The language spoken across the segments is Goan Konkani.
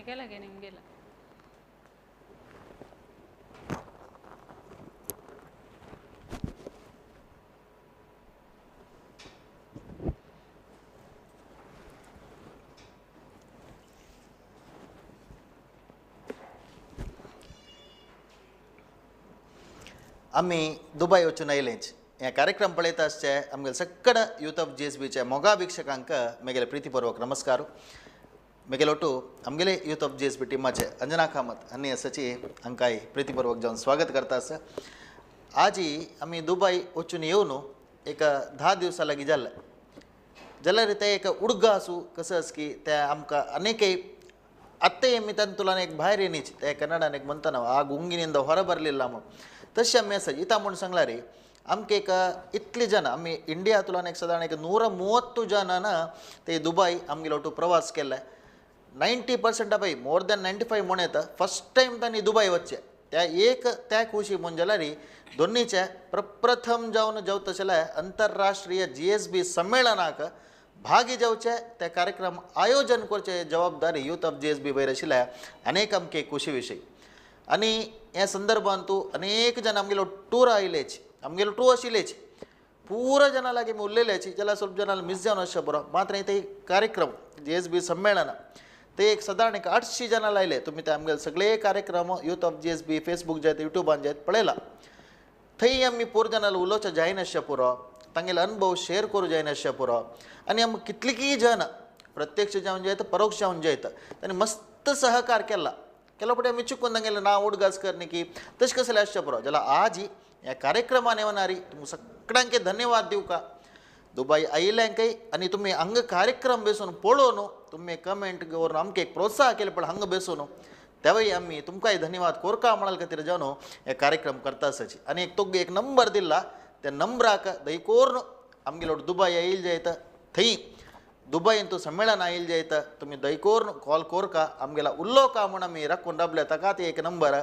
ನಿಗೆಲಗೆ ನಿಮಗೆಲ್ಲ आमी दुबय वचून आयलेच हे कार्यक्रम पळयता आसचे आमगेले सगळे यूथ ऑफ जी एस बीचे मोगा वीक्षकांक मेगेले प्रितीपूर्वक नमस्कार. मेगेले ओटू आमगेले youth of G S B टिमाचे Anjana Kamat आनी आसाची हांकांय प्रितीपूर्वक जावन स्वागत करता आसा. आजी आमी दुबय वचून येवन एक 10 दिवसां लागीं जाल्ले जाल्यार ते एक उडगा आसूं कसो आसा की ते आमकां अनेकय आत्ताय आमी तातूंतल्यान एक भायर येनीच ते कन्नडान एक म्हणटा ना आ गुंगिनिंद ಹೊರ ಬರಲಿಲ್ಲ म्हणून तशें आमी आसा इता म्हूण सांगला रे आमकां एक इतली जाणां आमी इंडियांतल्यान एक सादारण एक 130 जणांना ते दुबय आमगेलो टू प्रवास केला. 90% पळय मोर दॅन 95 म्हण येता फर्स्ट टायम तांणी दुबय वचचें त्या एक त्या खुशी म्हूण जाल्यार दोन्नीचे प्रप्रथम जावन जेवता जाल्यार अंतरराष्ट्रीय जी एस बी संमेलनाक भागी जावचे त्या कार्यक्रम आयोजन करचे जबाबदारी youth of G S B वयर आशिल्ल्या अनेक आमकां खुशी विशय. आनी ह्या संदर्भांतू अनेक जण आमगेलो टूर आयलेच आमगेलो टूर आशिल्लेच पुरो जणां लागीं आमी उरलेलेच जाल्यार ಸ್ವಲ್ಪ जणां मिस जावन आसचे बरो मात्र ते कार्यक्रम जी एस बी संमेलन ते एक सादारण एक 800 जणां लायले. तुमी ते आमगेले सगळे कार्यक्रम youth of G S B Facebook जायत युट्यूबान जायत पळयला. थंय आमी पुरो जणां उलोवचें जायनासचें पुरो तांगेले अनुभव शेर करूं जायनासचें पुरो आनी आमकां कितलींय जण प्रत्यक्ष जावन जायत परोक्ष जावन जायत तांणी मस्त सहकार केला. ಕೆಲವು ಪಡೆ आमी चुकून तांगेले नांव उडगास करनी की तशें कसलें आसचें पुरो जाल्यार आज ह्या कार्यक्रमान येवनारी तुमकां सगळ्यांक धन्यवाद दिवका. दुबय आयिल्ल्यांकय आनी तुमी हांगा कार्यक्रम बेसून पळोवन तुमी कमेंट करून आमकां एक प्रोत्साह केलें पळय हांगा बेसून तेवय आमी तुमकांय धन्यवाद कोरका म्हणाल खातीर जावन हे कार्यक्रम करता आसाची. आनी एक तुमकां एक नंबर दिला त्या नंबराक दयकोरून आमगेलो दुबय येयल जायत थंय दुबयन तूं संमेलन आयल जायत तुमी दयकोरून कॉल कोरका आमगेला उल्लोका म्हूण आमी राखून राबले ताका ते एक नंबर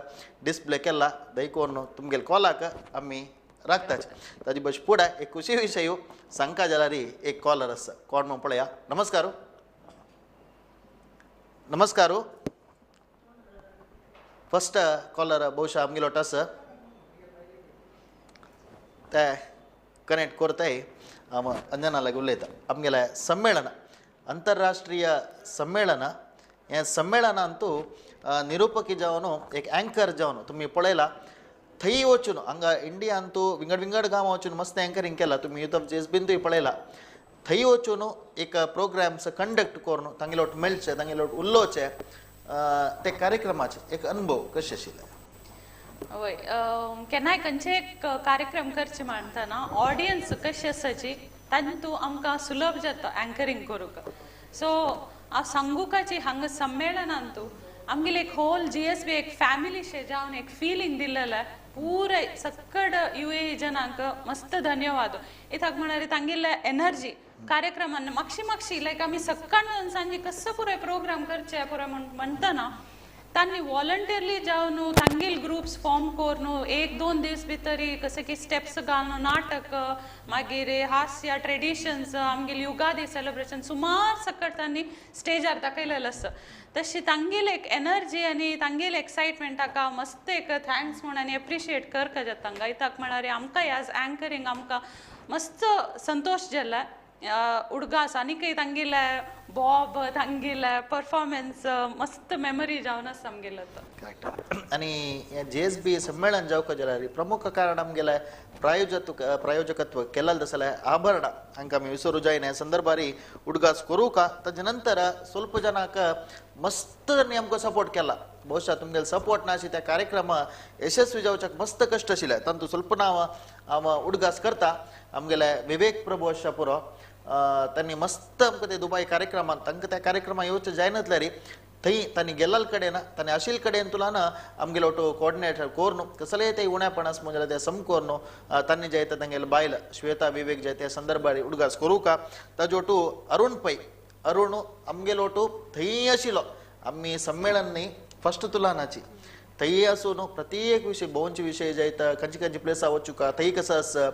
डिस्प्ले केला दयकोरून तुमगेले कॉलाक आमी राखताच. ताजी बस फुडें एक खुशी विशय सांगका जाल्यार एक कॉलर आसा कोण म्हूण पळया. नमस्कार. नमस्कार. फर्स्ट कॉलर बहुशा आमगेलो आसा ते कनेक्ट करताय आम अंजना लागीं उलयता. आमगेलें संमेलन अंतरराष्ट्रीय संमेलन हें संमेलनांतू निरुपकी जावन एक एंकर जावन तुमी पळयला थंय वचून हांगा इंडियांतू विंगड विंगड गांवां वचून मस्त एंकरींग केला तुमी यूथ ऑफ जी एस बीन पळयला. थंय वचून एक प्रोग्राम्स कंडक्ट करून तांगेलो मेळचें तांगेलो उलोवचें ते कार्यक्रमाचे एक अनुभव कशें आशिल्ले? वय केन्नाय खंयचे एक कार्यक्रम करचे म्हणटना ऑडियन्स कशी आसाची तातूंत आमकां सुलभ जाता एंकरींग करूंक. सो हांव सांगूकाची हांगा संमेलनांतू आमगेले एक होल जी एस बी एक फॅमिली शे जावन एक फिलींग दिलेलें पुराय सक्कड यू ए जनांक मस्त धन्यवाद. इताक म्हळ्यार तांगेले एनर्जी कार्यक्रमान मागशी मागशी लायक आमी सक्काळ सांजे कसो पुराय प्रोग्राम करचे पुराय म्हणटना तांणी वॉलंटियरली जावन तांगेल ग्रुप्स फॉर्म करून 1-2 दीस भितर कशें की स्टेप्स घालून नाटक मागीर हास्य ट्रेडिशन्स आमगेले युगादी सेलिब्रेशन सुमार सकट तांणी स्टेजार दाखयलेलें आसा. तशी तांगेली एक एनर्जी आनी तांगेली एक्सायटमेंट ताका मस्त एक thanks म्हूण आनी एप्रिशिएट करका जाता तांकां. इताक म्हळ्यार आमकां एज एंकरींग आमकां मस्त संतोश जाला उडगास आनीकय तांगेले बॉब तांगेले परफॉर्मन्स मस्त मेमरी जावन आसा आमगेलो तो. करेक्ट. आनी जी एस बी संमेलन जावका जाल्यार प्रमुख कारण आमगेले प्रायोजकत्व केल्लें जाल्यार आभरणां हांकां आमी विसरू जायना संदर्भार उडगास करूंका. ताजे नंतर ಸ್ವಲ್ಪ जनांक मस्त आमकां सपोर्ट केला. बहुशा तुमगेले सपोर्ट नाशी त्या कार्यक्रम यशस्वी जावच्याक मस्त कश्ट आशिल्ले तातूंत ಸ್ವಲ್ಪ नांव हांव उडगास करता. आमगेले विवेक प्रभू आसच्या पुरो तांणी मस्त आमकां ते दुबय कार्यक्रमान तांकां त्या कार्यक्रमाक येवचें जायनातल्यार थंय तांणी गेल्ले कडेन तांणी आशिल्ले कडेन तुला ना आमगेलो तो कोऑर्डिनेटर कोरून कसलेय ते उणेपण आसा म्हूण जाल्यार ते सम करून तांणी जायता तांगेले बायल श्वेता विवेक जाय त्या संदर्भार उडगास करूंका. ताजो टू अरुण पै अरुण आमगेलो टू थंय आशिल्लो आमी संमेलन न्ही फर्स्ट तुलानाची थंय आसून प्रत्येक विशय भोंवचे विशय जायता खंयची खंयची प्लेसा वचूका थंय कसो आसा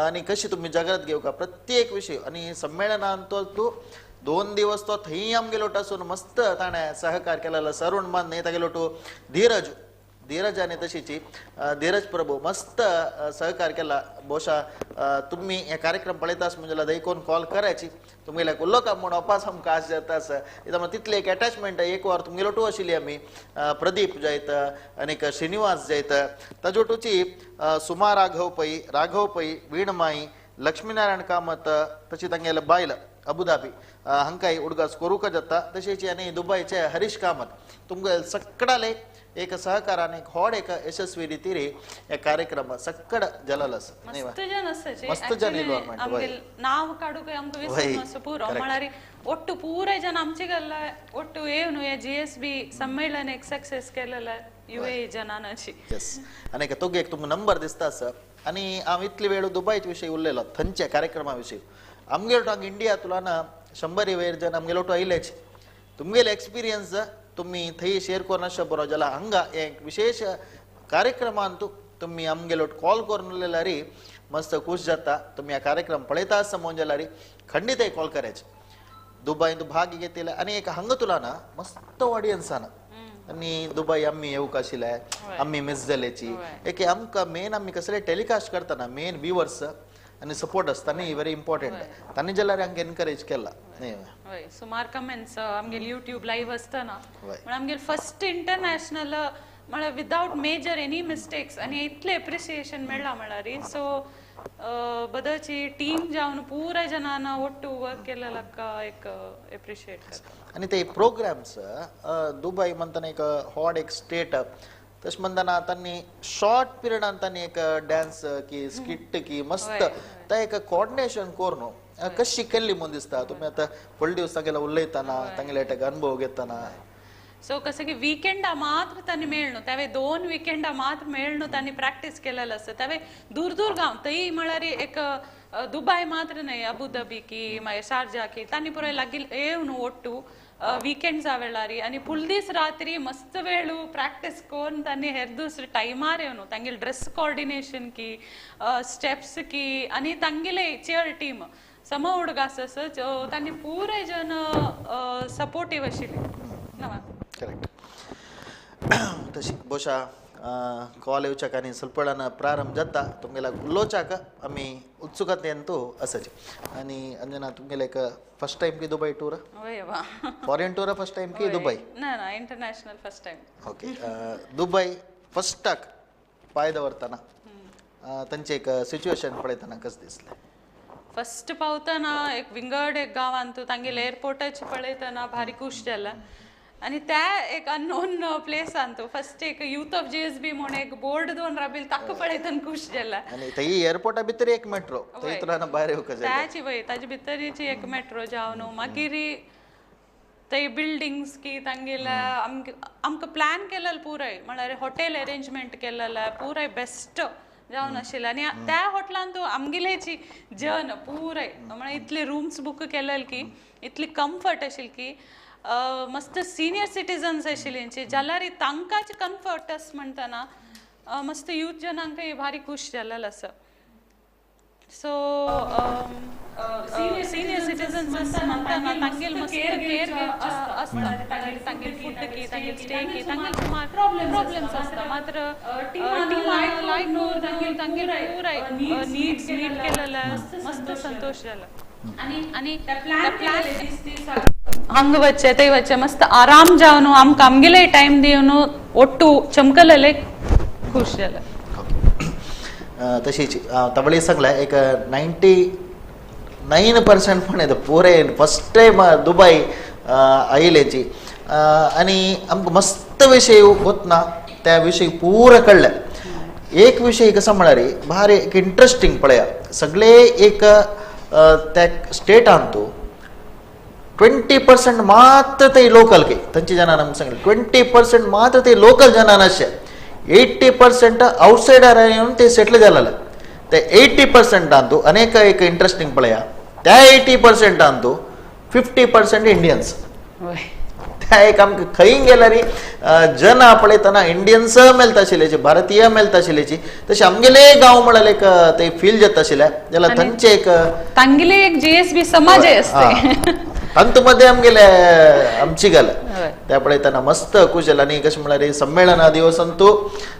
आनी कशी तुमी जाग्रत घेवका प्रत्येक विशय. आनी संमेलनान तो तूं 2 दिवस तो थंय आमगेलो आसून मस्त ताणें सहकार केलेलो. सरुण मान तागेलो टू धीरज धीरज आनी तशीची धीरज प्रभू मस्त सहकार केला. बहुशा तुम्ही हे कार्यक्रम पळयतास म्हणजे दैकोन कॉल करायची तुमगेल्याक उलोवका म्हूण अपास आमकां आस जाता आसा. तितली एक एटॅचमेंट एक वर तुमगेलो टू आशिल्ली आमी प्रदीप जायत आनीक श्रीनिवास जायत ताज्यो टूची सुमा राघव पै राघव पै वीणमाई लक्ष्मीनारायण कामत तशी तांगेले बायल अबुधाबी हांकांय उडगास करूंक जाता. तशेंच आनी दुबयचे हरीश कामत तुमकां सगळ्याले एक सहकारान एक होड एक यशस्वी रितीर हे कार्यक्रम सक्कड जलल आसा. मस्त जन आसाचे मस्त जन इन्वॉल्वमेंट नाव काडूक आमकां विसरून आसा पुरो म्हळ्यार ಒಟ್ಟು ಪೂರ ಜನ आमचे ಒಟ್ಟು ಏನು ಜಿ ಎಸ್ ಬಿ ಸಮ್ಮೇಳನ एक सक्सेस केलेला यू ए जनानाची. येस आनी तुगे एक तुमकां नंबर दिसता आसा. आनी हांव इतले वेळ दुबयचे विशयी उलयलो थंयच्या कार्यक्रमा विशयी. आमगेलो हांगा इंडिया तुलाना 100 वयर जन आमगेलो टू आयलेच. तुमगेले एक्सपिरियन्स तुम्ही थंय शेअर करून आसचे बरो जाल्यार हांगा एक विशेष कार्यक्रमान तुम्ही आमगेलो कॉल करून उलयल्यार मस्त खूश जाता. तुम्ही हा कार्यक्रम पळयता आसता म्हणून जाल्यार खंडीत कॉल करायचे. दुबय भाग घेतले आनी एक हांगा तुला मस्त ऑडियन्सान आनी दुबय आमी येवंक आशिल्ले आमी मिस जाल्याची एक आमकां मेन आमी कसले टेलिकास्ट करतना मेन व्युवर्स आनी सपोर्ट तांणी व्हेरी इम्पॉर्टंट तांणी जाल्यार आमकां एनकरेज केला. हय सुमार कमेंट्स आमगेले युट्यूब लायव्ह आसतना म्हळ्यार आमगेले फर्स्ट इंटरनॅशनल म्हळ्यार विदावट मेजर एनी मिस्टेक्स आनी इतलें एप्रिसिएशन मेळ्ळां म्हळ्यार सो बदलची टीम जावन पुराय जनान ಒಟ್ಟು वर्क केलेलक एक एप्रिशिएट करता. आनी ते प्रोग्राम्स दुबय म्हणतना एक हॉट एक स्टेट तशें म्हणतना तांणी शॉर्ट पिरियडान तांणी एक डान्स की स्किट की मस्त ते एक कोऑर्डिनेशन करून कशी केल्ली म्हूण दिसता. तुमी आतां व्हडले दिवस तांगेले उलयतना तांगेले एक अनुभव घेतना सो कसं की वीकेंडा मात्र तांणी मेळ्ळो त्यावे 2 वीकेंडा मात्र मेळ्ळो तांणी प्रॅक्टीस केलेलं आसता. त्यावे दूर दूर गांव थंय म्हळ्यार एक दुबय मात्र न्हय अबुधाबी की मागीर शारजा की तांणी पुराय लागीं येवन ಒಟ್ಟು वीकेंड्सा वेळार आनी फुल दीस रात्री मस्त वेळू प्रॅक्टीस करून तांणी हेर दुसरे टायमार येवन तांगेले ड्रेस कोऑर्डिनेशन की स्टेप्स की आनी तांगेले चेअर टीम सम हुडग आसा तांणी पुराय जन सपोर्टीव आशिल्ले. करेक्ट. तशी बहुशा कॉल येवच्याक आनी ಸ್ವಲ್ಪ वेळान प्रारंभ जाता तुमगेल्या उलोवच्याक आमी उत्सुकतेन तूं आसाची. आनी अंजना तुमगेले एक फर्स्ट टायम की दुबय टूर? हय वा. फॉरेन टूर फर्स्ट टायम की दुबय? ना ना international first time. Okay. Dubai फर्स्टाक पांय दवरतना तांचे एक सिच्युएशन पळयतना कशें दिसलें? फर्स्ट पावतना एक विंगड एक गांवांत तांगेले एअरपोर्टाचे पळयतना भारी खूश जाला आनी त्या एक अननोन प्लेसान तो फर्स्ट एक यूथ ऑफ जीएसबी म्हूण एक बोर्ड दोन राबिल ताका पळयतना खूश जाला. आनी थंय एअरपोर्टा भितर एक मेट्रो थंय तुला भायर येवंक जाय त्याची वय ताजे भितरची एक मेट्रो जावन मागीर थंय बिल्डिंग्स की तांगेल्या आमकां प्लॅन केलेलो पुराय म्हळ्यार हॉटेल अरेंजमेंट केलेलें पुराय बेस्ट जावन आशिल्लें. आनी त्या हॉटेलान तूं आमगेलेची जन पुराय म्हळ्यार इतले रूम्स बूक केलेले की इतली कम्फर्ट आशिल्ली की मस्त सिनियर सिटीजन्स आशिल्ली जाल्यार तांकांच कम्फर्ट आस म्हणटना मस्त यूथ जनांकय भारी खूश जालेलें आसा. सो सिनियर सिटीजन्स आसता म्हणटना तांगेले मस्त केअर आसता तांगेले फूड की तांगेले स्टे की तांगेले सुमार प्रॉब्लम्स आसता मात्र टीमान लायक तांगेले पुराय नीड्स मीट केलेले मस्त संतोश जाला. आनी प्लॅन हांगा वच्चे थंय वच्चे मस्त आराम जावन आमकां आमगेले टायम दिवन ಒಟ್ಟು चमकलेले खूश जाला. तशीच तवळी सांगलें एक 99% पण येता पुराय फर्स्ट टायम दुबय आयिल्ल्याची आनी आमकां मस्त विशय वतना त्या विशय पुरा कळ्ळें. एक विशय कसो म्हळ्यार भारी एक इंट्रस्टींग पळया सगळे एक त्या स्टेटान तूं 20% मात्र ते लोकल के तांचे जनान आमकां सांगलें 20% मात्र ते लोकल जनान आसचे 80% आउटसायडर येवन ते सेटल जालेले. ते 80% तूं अनेक एक इंट्रस्टींग पळया त्या 80% तूं 50% इंडियन्स. त्या एक आमकां खंय गेल्यार जना पळयतना इंडियन्स मेळटा आशिल्ल्याची भारतीय मेळटा आशिल्ल्याची तशें आमगेले गांव म्हळ्यार एक ते फील जाता आशिल्लें जाल्यार थंयचे एक तांगेले एक जीएसबी समाज आसता. तांतू मदें आमगेले आमची गल त्या पळयतना मस्त खुश जालें. आनी कशें म्हळ्यार संमेळना दिवस अंतू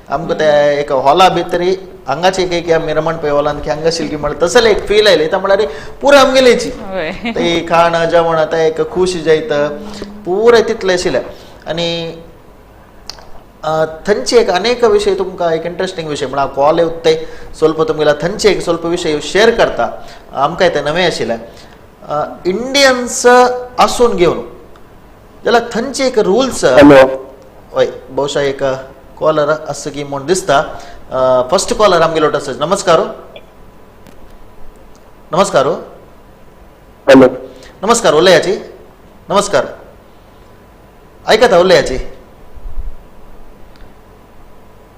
आमकां ते एक हॉला भितरी हांगाचे एक आमी रमण पै हॉलान की हांगा आशिल्ली की म्हळ्यार तसलें एक फील आयलें. त्या म्हळ्यार पुरो आमगेलेची ती खाण जेवण आतां एक खूश जायत पुरें तितलें आशिल्लें. आनी थंयचे एक अनेक विशय तुमकां एक इंट्रस्टींग विशय म्हळ्यार हांव कॉल येवते स्वल्प तुमगेल्या थंयचे एक स्वल्प विशय शेअर करता आमकां ते नवें आशिल्लें. इंडियन्स आसून घेवन जाल्यार थंयचे एक रुल्स. हय, बहुशा एक कॉलर आसा की म्हूण दिसता. फर्स्ट कॉलर आमगेलो आसा. नमस्कार. नमस्कार. हॅलो. नमस्कार. उलयाची. नमस्कार. ऐकता उलयाची.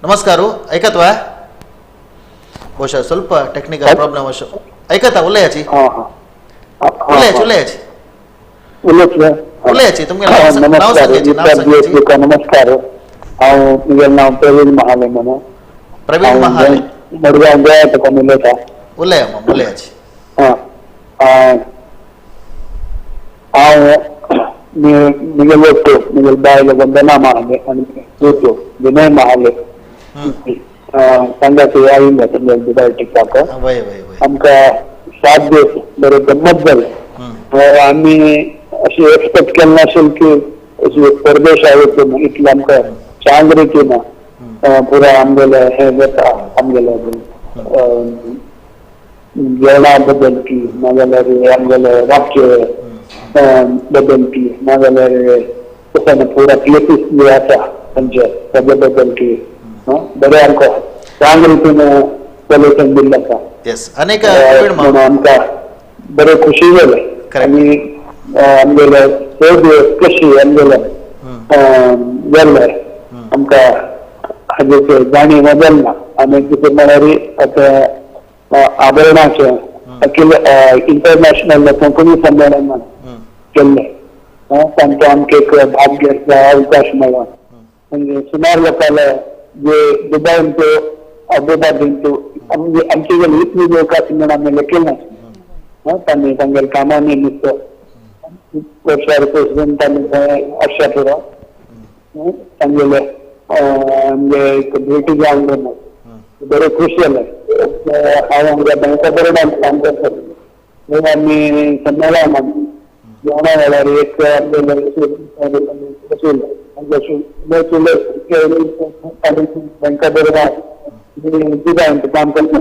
नमस्कार. ऐकत वा ಬಹುಶಃ ಸ್ವಲ್ಪ ಟೆಕ್ನಿಕಲ್ ಪ್ರಾಬ್ಲಮ್ ಅಷ್ಟು. ऐकता उलयाची. उलयाची उलयाची उलयाची तुमगे नाव सांगायचे. नाव सांगायचे. नमस्कार. हांव तुगेलें नांव प्रवीण महाले म्हणून. प्रवीण महाले. मडगांव गोवा तुका उलयता. उलया माम उलयाची. हांव म्हगेलो म्हगेले बायल वंदना महाले आनी दोतो विनय महाले तांकां आयिल्ले तुमगे दुबाय टिपाक. आमकां 7 दीस बरें गम्मत जालें. आमी अशें एक्सपेक्ट केलें नाशिल्लें की अशी परदेश वयतले इतलें आमकां चांग रितीन पुराय आमगेलें हें जाता आमगेलें जेवणा बद्दल की नाजाल्यार आमगेलें रातचें बद्दल की नाजाल्यार तशें पुरा प्लेसीस जे आसा थंयचे ताजे बद्दल की बरें आमकां चांग रितीन सोल्युशन दिल्लें आसा. म्हणून आमकां बरें खुशी जालें. आनी आमगेले स दिवस कशी आमगेले गेल्ले आमकां हाजें जाणीव जालें ना. आनी दुसरें म्हळ्यार आतां आभरणाचें अखिल इंटरनॅशनल कोंकणी संमेलन केल्लें तांकां आमकां एक भाग घेवपाक अवकाश मेळ्ळो. म्हणजे सुमार लोकांले जे दुबायन तो अबुधाबीन तो आमचे गेले इतले लोक आसा म्हणून आमी लेखले नासलें. तांणी तांगेल्या कामांनी नुस्तो वर्सार पसून तांणी थंय आसच्या पुरो तांगेले आमगे एक भेटी जावन बरें खूश जालें. हांव आमच्या बँका बरोबर काम करता. आमी संमेलनाक जेवणा वेळार एक बँका बरोबर काम करता.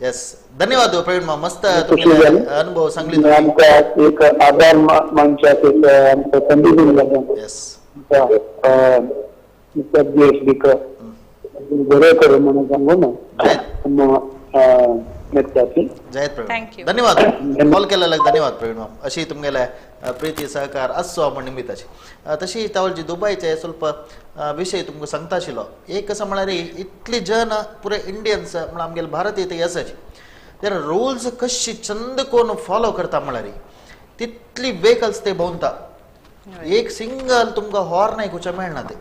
येस, धन्यवाद प्रवीण मामा. मस्त अनुभव सांगली. आमकां एक आदार मानच्याक एक आमकां संदी दिली. येस, बरें करूं म्हणून सांगू ना. जयत प्रवीण, धन्यवाद कॉल केलेल्याक. धन्यवाद प्रवीण माम. अशी तुमगेले प्रीती सहकार आसचो म्हण निमित्ताची. तशी तावळजी दुबयचे स्वल्प विशय तुमकां सांगता आशिल्लो. एक कसं म्हळ्यार इतली जन पुरे इंडियन्स म्हळ्यार आमगेले भारतीय ते आसाची जाल्यार रुल्स कशी चंद कोण फॉलो करता म्हळ्यार तितली वेहिकल्स ते भोंवता. एक सिंगल तुमकां हॉर्न आयकुचें मेळना ते.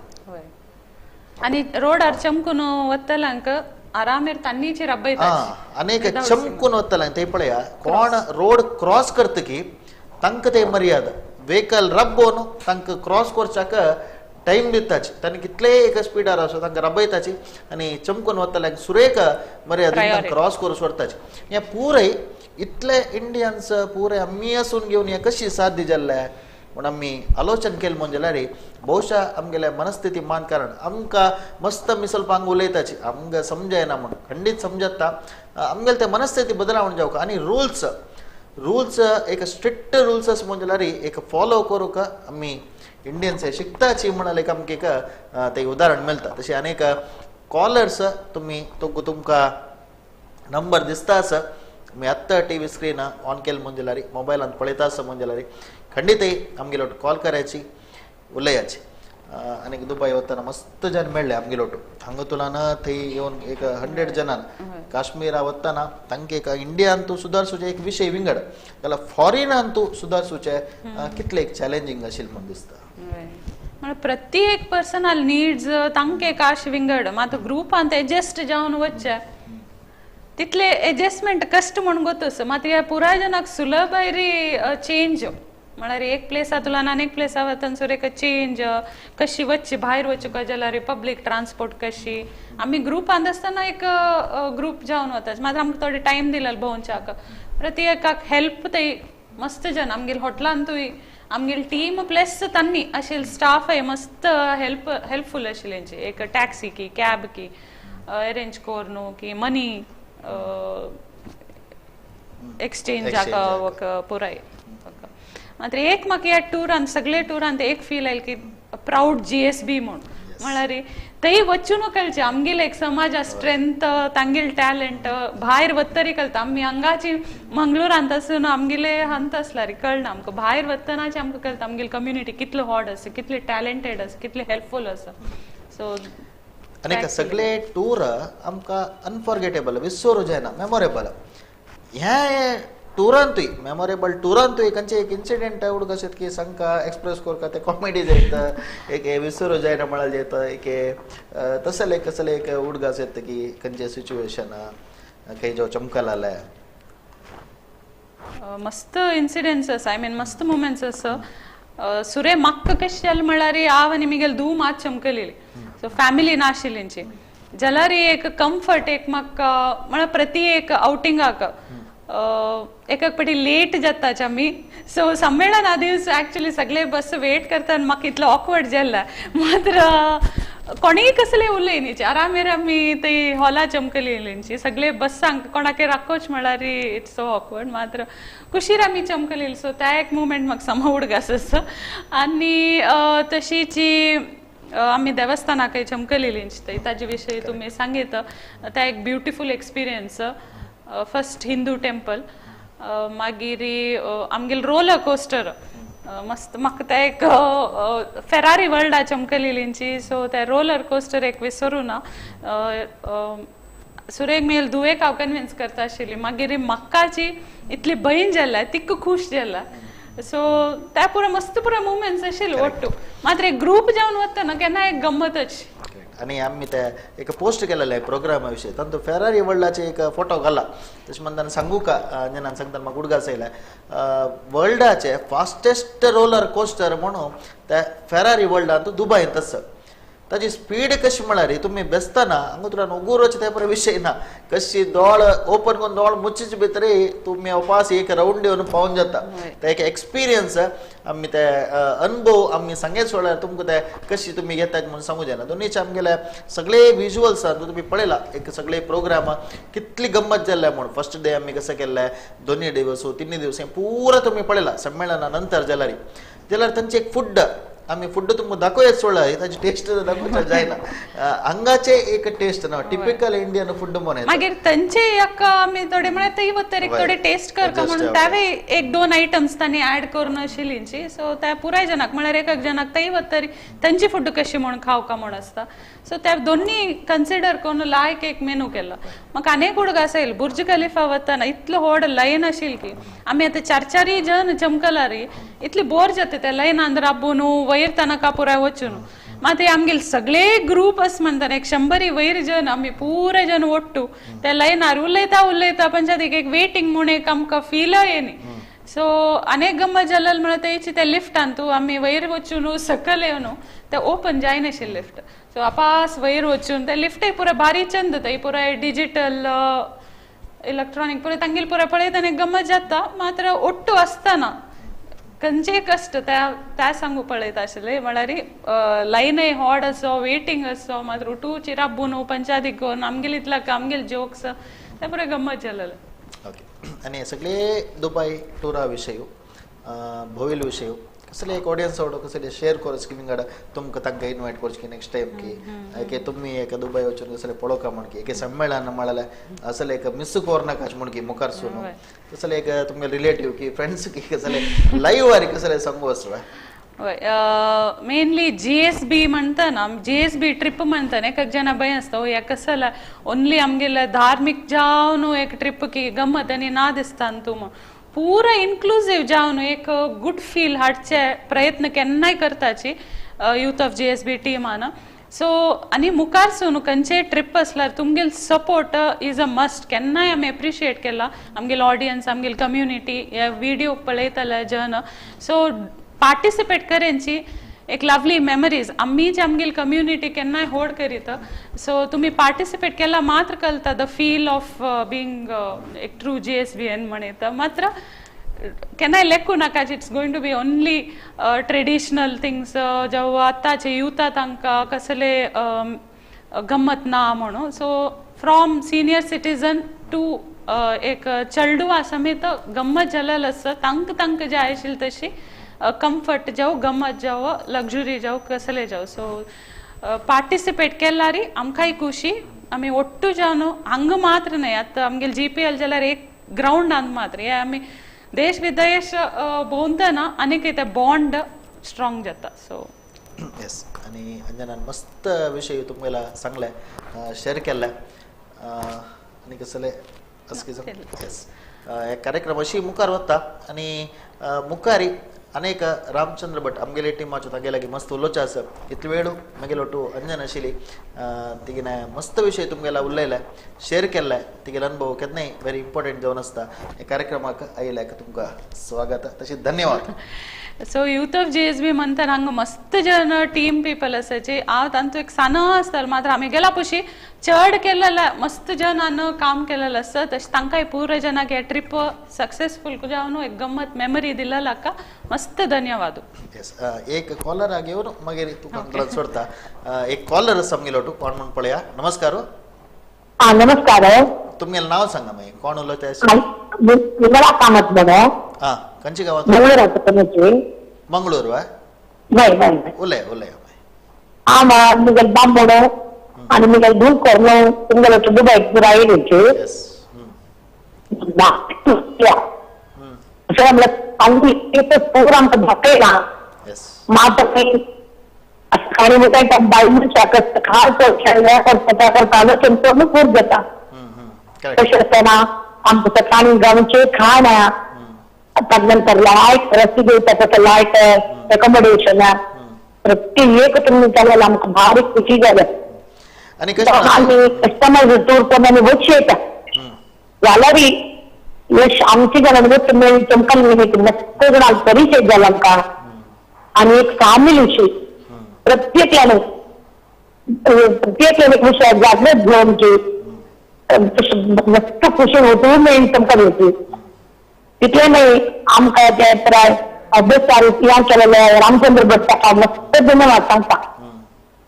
आनी रोडार चमकून वतल्यांक आरामेर तांनीचे रब्बयता. अनेक चमकून वतल्यांक ते पळया कोण रोड क्रॉस करतकी तांकां ते मर्यादा वेहिकल रब्बोवन तांकां क्रॉस करच्याक टायम दिताची. तांणी कितलेय एक स्पिडार आसो तांकां रबयताची आनी चमकून वतल्यांक सुरेख मर्यादा क्रॉस करून सोडताची. हें पुराय इतले इंडियन्स पुराय आमी आसून घेवन हें कशी साध्य जाल्लें म्हूण आमी आलोचन केलें म्हूण जाल्यार बहुशा आमगेल्या मनस्थिती मान कारण आमकां मस्त आमी स्वल्प हांगा उलयताची आमकां समजायना म्हूण खंडीत समजता आमगेले ते मनस्थिती बदलावण जावंक. आनी रुल्स रुल्स एक स्ट्रिक्ट रुल्स आसा म्हूण जाल्यार एक फॉलो करूंक आमी इंडियन्स हे शिकताची म्हणाल एक आमकां एक ते उदाहरण मेळटा. तशें अनेक कॉलर्स तुमी तुमकां नंबर दिसता आसा. तुमी आत्तां टी व्ही स्क्रीन ऑन केली म्हूण जाल्यार मोबायलान पळयता आसा म्हूण जाल्यार खंडीतय आमगेलो कॉल करायची उलयाची. आनी दुबय वतना मस्त जन मेळ्ळे आमगेलो हांगा तुलान थंय येवन एक 100 जणान काश्मीरा वतना तांकां एक इंडियान तूं सुदारसूचें एक विशय विंगड जाल्यार फॉरेनान तूं सुदारसूचें कितलें एक चॅलेंजींग आशिल्लें म्हूण दिसता. म्हळ्यार प्रत्येक पर्सनल नीड्स तांकां एक आश विंगड मात ग्रुपान एडजस्ट जावन वचचें तितले एडजस्टमेंट कश्ट म्हूण गोत मात ह्या पुराय जनाक सुलभ आयरी चेंज म्हळ्यार एक प्लेसा तुला आनी एक प्लेसा वतनसर एक चेंज कशी वच्ची भायर वचूंक जाल्यार पब्लीक ट्रान्सपोर्ट कशी आमी ग्रुपांत आसतना एक ग्रूप जावन वता मात आमकां थोडे टायम दिलेलो भोंवच्याक प्रति एकाक हेल्प ते मस्त जन आमगेले हॉटेलांतूय आमगेली टीम प्लस तांणी अशे स्टाफ मस्त हेल्पफुल आशिल्ली एक टॅक्सी की कॅब की अरेंज करून की मनी एक्सचेंज पुराय. मात्र एक म्हाका ह्या टुरान सगळे टुरान एक फील आयल की प्राऊड GSB म्हूण म्हळ्यार थंय वचून कळचें आमगेले एक समाजा स्ट्रेंथ तांगेले टॅलंट भायर वतरी कळटा. आमी हांगाची मंगळूरांत आसून आमगेले हंत आसल्यार कळना आमकां भायर वतनाचे आमकां कळटा आमगेली कम्युनिटी कितलो हॉट आसा कितले टॅलंटेड आसा कितले हेल्पफूल आसा. सो आनी सगळे टूर आमकां अनफॉर्गेटेबल विसरू जायना मेमोरेबल. ह्या टुरांतूय मेमोरेबल टुरांतूय खंयचे एक इन्सिडेंट उडकास की सांगका एक्सप्रेस करका ते कॉमेडी जायता एक विसरू जायना म्हळ्यार जायता एक तसले कसले एक उडगास येता की खंयचे सिच्युएशन खंय जो चमकलाले मस्त इन्सिडेंट्स आसा. I mean मस्त मुमेंट्स आसा. सुरे म्हाका कशें जालें म्हळ्यार हांव आनी मिगेल धूव मात चमकलेली सो फॅमिली नाशिल्ली जाल्यार एक कम्फर्ट एक म्हाका म्हळ्यार प्रति एक आवटिंगाक एक पटी लेट जाताच आमी. सो संमेलना दीस एक्चुअली सगळे बस वेट करता म्हाका इतलो ऑकवर्ड जाल्ला मात्र कोणीय कसले उलयनीचे आरामेर आमी ते हॉला चमकलेलींची सगळे बस्सांक कोणाक राखोच म्हळ्यार it's so awkward मात्र कुशीर आमी चमकलेली. सो त्या एक मुमेंट म्हाका समा उडगास आसा. आनी तशीची आमी देवस्थानाकय चमकलेलींची ताजे विशयी तुमी सांगीत त्या एक beautiful experience first Hindu temple मागीर आमगेले रोलर कोस्टर मस्त म्हाका ते एक फेरारी वर्ल्डा चमकलेलींची. सो ते रोलर कोस्टर एक विसरू ना. सुरेक मेल धुवेक हांव कन्विन्स करता आशिल्ली मागीर म्हाकाची इतली भंय जाल्या तिका खूश जाल्या. सो त्या पुरो मस्त पुरो मुमेंट्स आशिल्ले ಒಟ್ಟು मात्र एक ग्रूप जावन वतना केन्ना एक गम्मतच. आनी आमी ते एक पोस्ट केलेले प्रोग्रामा विशयी तातूंत फेरारी वर्ल्डाचे एक फोटो घाला तशें म्हणटाना सांगू का अंजनान सांगतना म्हाका उडगास आयले वर्ल्डाचे फास्टेस्ट रोलर कोस्टर म्हणून त्या फेरारी वर्ल्डांत दुबयंत आसा. ताजी स्पीड कशी म्हळ्यार तुमी बेसतना हांगा तुला उगुरोचे ते विशय ना कशी दोळ ओपन करून दोळ मुचीचे भितर तुमी पास एक रावंड येवन पावून जाता. ते एक एक्सपिरियन्स आमी ते अनुभव आमी सांगेच सोडल्यार तुमकां ते कशी तुमी घेतात म्हणून सांगू जायना. दोनीचे आमगेले सगळे विजुअल्स तुमी पळयला एक सगळे प्रोग्राम कितली गम्मत जाल्ल्या म्हणून फर्स्ट डे आमी कसं केल्लें दोन्ही दिवस तिन्ही दिवस पुरा तुमी पळयला संमेलना नंतर जाल्यार जाल्यार तांचे एक फूड आमी फूड तुमकां दाखोवया सोडला ताची टेस्ट दाखोवच्या जायना हांगाचे एक टेस्ट ना टिपिकल इंडियन फूड म्हणून मागीर तांचे एक आमी थोडे म्हळ्यार थंय वतरी थोडे टेस्ट करका म्हणून त्यावे एक दोन आयटम्स तांणी ऍड करून आशिल्लींची. सो त्या पुराय जनाक म्हळ्यार एक जनाक थंय वतरी तांची फूड कशी म्हूण खावका म्हूण आसता. सो त्या दोन्ही कन्सिडर करून लायक एक मेनू केलो. म्हाका आनी एक उडगास आयल बुर्ज खलिफा वतना इतलो व्हड लायन आशिल्ली की आमी आतां चार चारय जन चमकलारी इतली बोर जाता त्या लायनान राबून वयर तनका पुराय वचून. मात आमगेले सगळे ग्रूप अस म्हणटाना एक 100 वयर जन आमी पुराय जन ಒಟ್ಟು त्या लायनार उलयता उलयता पंचायत एक वेटिंग म्हूण एक आमकां फीलय येनी. सो अनेक गम्मत जाल्ल म्हळ्यार तेची त्या लिफ्टान तूं आमी वयर वचून सकयल येवन ते ओपन जायनाशिल्लें लिफ्ट. सो आपास वयर वचून ते लिफ्टय पुराय भारी चंद थंय पुराय डिजिटल इलेक्ट्रॉनीक पुराय तांगेले पुराय पळयतना एक गम्मत जाता. मात्र ಒಟ್ಟು आसतना खंयचेय कश्ट त्या त्या सांगू पळयता आशिल्ले म्हळ्यार लायनय हॉड असो वेटिंग असो मात्र उठूची राबून पंचायतीक करून आमगेले इतल्या आमगेले जोक्स ते पुराय गम्मत जालेले. ओके आनी सगळे दुबय टुरा विशय भोविल विशय कसले एक ऑडियन्स आवडो कसले शेअर करच की विंगड तुमकां तांकां इनवायट करच की नेक्स्ट टायम की की तुमी एक दुबय वचून कसले पळोवका म्हण की एक संमेलन म्हळ्यार असले एक मिस कोरनाकाच म्हण की मुखार सून कसले एक तुमगे रिलेटीव की फ्रेंड्स की कसले लाईव्ह आनी कसले सांगू आसता. हय मेनली GSB म्हणटाना GSB trip म्हणटाना एक जण भंय आसता ह्या कसला ओन्ली आमगेले धार्मीक जावन एक ट्रिप की गम्मत आनी ना दिसता न्हू तूं पुरा इन्क्लुजीव जावन एक गुड फील हाडचे प्रयत्न केन्नाय करताची यूथ ऑफ GSB टीमान. सो आनी मुखार सून खंयचेय ट्रिप आसल्यार तुमगेल सपोर्ट is a must. केन्नाय आमी एप्रिशिएट केला आमगेल ऑडियन्स, आमगेल कम्युनिटी हे व्हिडिओ पळयतले जन. सो पार्टिसिपेट करेंची एक लवली मेमरीज आमी जे आमगेल कम्युनिटी केन्नाय होड करीत. सो तुमी पार्टिसिपेट केला मात्र कळटा the feel of being एक ट्रू GSBN म्हणीत. मात्र केन्नाय लेखू नाका it's going to be only traditional things जावं आतांचे युथा तांकां कसले गम्मत ना म्हणून. So from senior citizen to एक चेडवा समेत गम्मत जालेलो आसा. तांकां तांकां जाय आशिल्ली तशी कम्फर्ट जावं, गम्मत जावं, लग्जुरी जावं, कसले जावं. सो पार्टिसिपेट केल्यार आमकांय खुशी. आमी ಒಟ್ಟು जावन हांगा मात्र न्हय, आतां आमगेले GPL जाल्यार एक ग्रावंडान मात्र हे आमी देश विदेश भोंवतना आनीक ते बॉन्ड स्ट्रॉंग जाता. सो येस, आनी अंजनान मस्त विशय तुमगेला सांगले, शेअर केल्ले आनी कसले येस हे कार्यक्रम अशी मुखार वता. आनी मुखारी अनेक रामचंद्र भट आमगेले टिमाचो तागे लागीं मस्त उलोवचें आसा. इतले वेळ मागीर ओटू अंजन आशिल्ली तिगेले मस्त विशय तुमगेला उलयले, शेअर केल्ले, तिगेले अनुभव केन्नाय व्हेरी इम्पॉर्टंट जावन आसता. ह्या कार्यक्रमाक आयिल्ल्याक तुमकां स्वागत, तशें धन्यवाद. सो यूथ ऑफ GSB म्हणटात हांगा मस्त जन टीम पीपल आसाची. हांव तांचो एक सानो आसतालो मात्र आमी गेला पशी चड केलेले मस्त जनान काम केलेलें आसता. तशें तांकांय पुरो जनाक हे ट्रिप सक्सेसफूल जावन एक गम्मत मेमरी दिलेला मस्त धन्यवाद. येस, एक कॉलर घेवन मागीर तुका सोडता. एक कॉलर आसा आमगेलो कोण म्हूण पळया. नमस्कार. नमस्कार. तुमगेलें नांव सांगा मागीर, कोण उलयता? विमला कामत म्हणून. हां, खंयच्या गांवांत? मंगळूर. मंगळूर वा? नाही नाही. उलय उलय. आमा मुगेल बांबोडो आनी मुगेल धूल करून तुमगेलो दुबय पुरा येयली. पूरा आमकां दाखयला मात सकाळी मुखार बायल मनशाक खास करता करता तेंचो पूर जाता. तशें आसतना आमकां सकाळी गांवचे खाण, नंतर लायट रस्ते दिवता तसं लायट एकोमोडेशन प्रत्येक तुमी केलेलं आमकां भारी खुशी जालें. आमी कस्टमर टूर करून आमी वचू येता जाल्यार यश आमचे जाल्यार वच तुमकां मस्त जाणां परिचय जाला आमकां आनी एक फॅमिलीशी प्रत्येकल्यान प्रत्येकल्यान एक विशय जागृत घेवन की मस्त खुशी होतू मेळून तुमकां दिवची. तितलें न्हय आमकां ते प्राय अभ्यास हें केलेले रामचंद्र भट ताका मस्त धन्यवाद सांगता.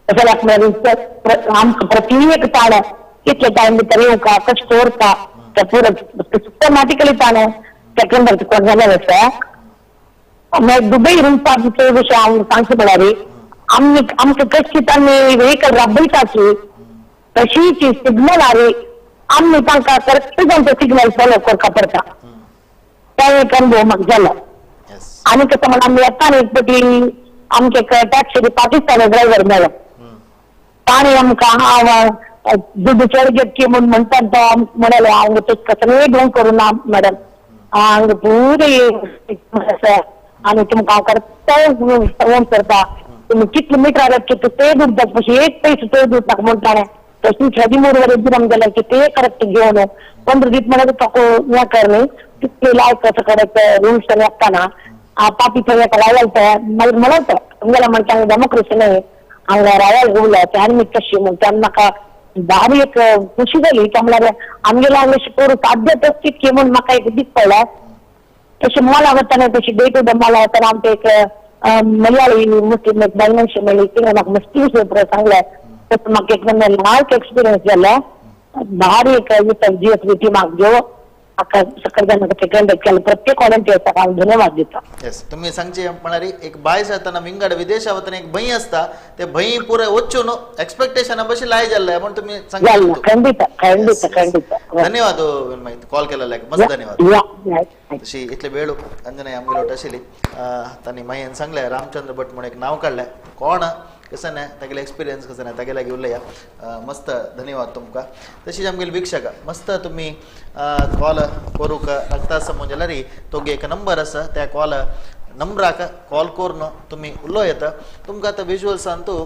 तशें जाल्यार आमकां प्रत्येक ताणें कितले टायम भितर येवका कशें दवरता ते पुरो सिस्टमॅटिकली ताणें सेकंड कोण जालें आसा. मागीर दुबय रुमपाचे विशय हांव सांगचें म्हळ्यार आमी आमकां कशी आमी व्हेकल राबयताची तशीच सिग्नल आरे आमी तांकां करेक्ट जावन ते सिग्नल फॉलो करपा पडटा. तो एक अनुभव म्हाका जालो. आनी कसं म्हण आमी येताना एक पटी आमचे टॅक्सी पाकिस्तानी ड्रायव्हर मेळ्ळो. ताणें आमकां हांव दुड्डू चड घेतकी म्हूण म्हणटात तो म्हणाले हांव कसलेय ढोंग करूं ना मॅडम, हांगा पुरे आसा आनी तुमकां हांव करेक्ट फोन करता, तुमी कितले मिटर कितले ते दूद पशी एक पैसे ते दूद नाका म्हूण ताणें तशीच 13 वर दिरम जाल्यार की ते करेक्ट घेवन 15 दीस म्हळ्यार ताका हें कर न्ही तितले लायक कसं करेक्ट रुल्स आसतना पापी थंय एका रायल मागीर म्हणत तुमगेल्या म्हणटा हांगा डेमोक्रेसी न्हय हांगा रायल रूल ते आनी कशी म्हूण तेन्ना म्हाका भारी एक खुशी जाली. त्या म्हळ्यार आमगेल्या हांगा करूं साध्य तस तितकी म्हूण म्हाका एक दीस पडलें. तशें मॉला वतना तशी डे टू डे मॉला वतना आमकां एक मलयाळी मुस्लीम एक बायल मनशी मेळ्ळी. तिणें म्हाका मस्ती विशय सांगलें. तसो म्हाका एक लायक एक्सपिरियन्स जालो. भारी एक GSB टिमाक घेवन म्हाका सकयल सेकंड केलें. प्रत्येक व्हॉलंटियर्साक हांव धन्यवाद दिता. येस, तुमी सांगचे म्हळ्यार एक बायस आसतना विंगड विदेशा वतना एक भंय आसता, ते भंय पुराय वचून एक्सपेक्टेशना बशी लाय जाल्ले म्हूण तुमी सांगता. खंडीत खंडीत खंडीत. धन्यवाद कॉल केलेल्याक, मस्त धन्यवाद. तशी इतले वेळ अंजना आमगेलो आशिल्ली तांणी मागीर सांगलें रामचंद्र भट म्हूण एक नांव काडलें, कोण कसं ना तागेले एक्सपिरियन्स कसं ना तागे लागीं उलया. मस्त धन्यवाद तुमकां. तशीच आमगेली वीक्षक मस्त तुमी कॉल करूंक लागता आसा म्हूण जाल्यार तोगे एक नंबर आसा, त्या कॉल नंबराक कॉल करून तुमी उलोवं येता. तुमकां आतां विज्युअल्सान तूं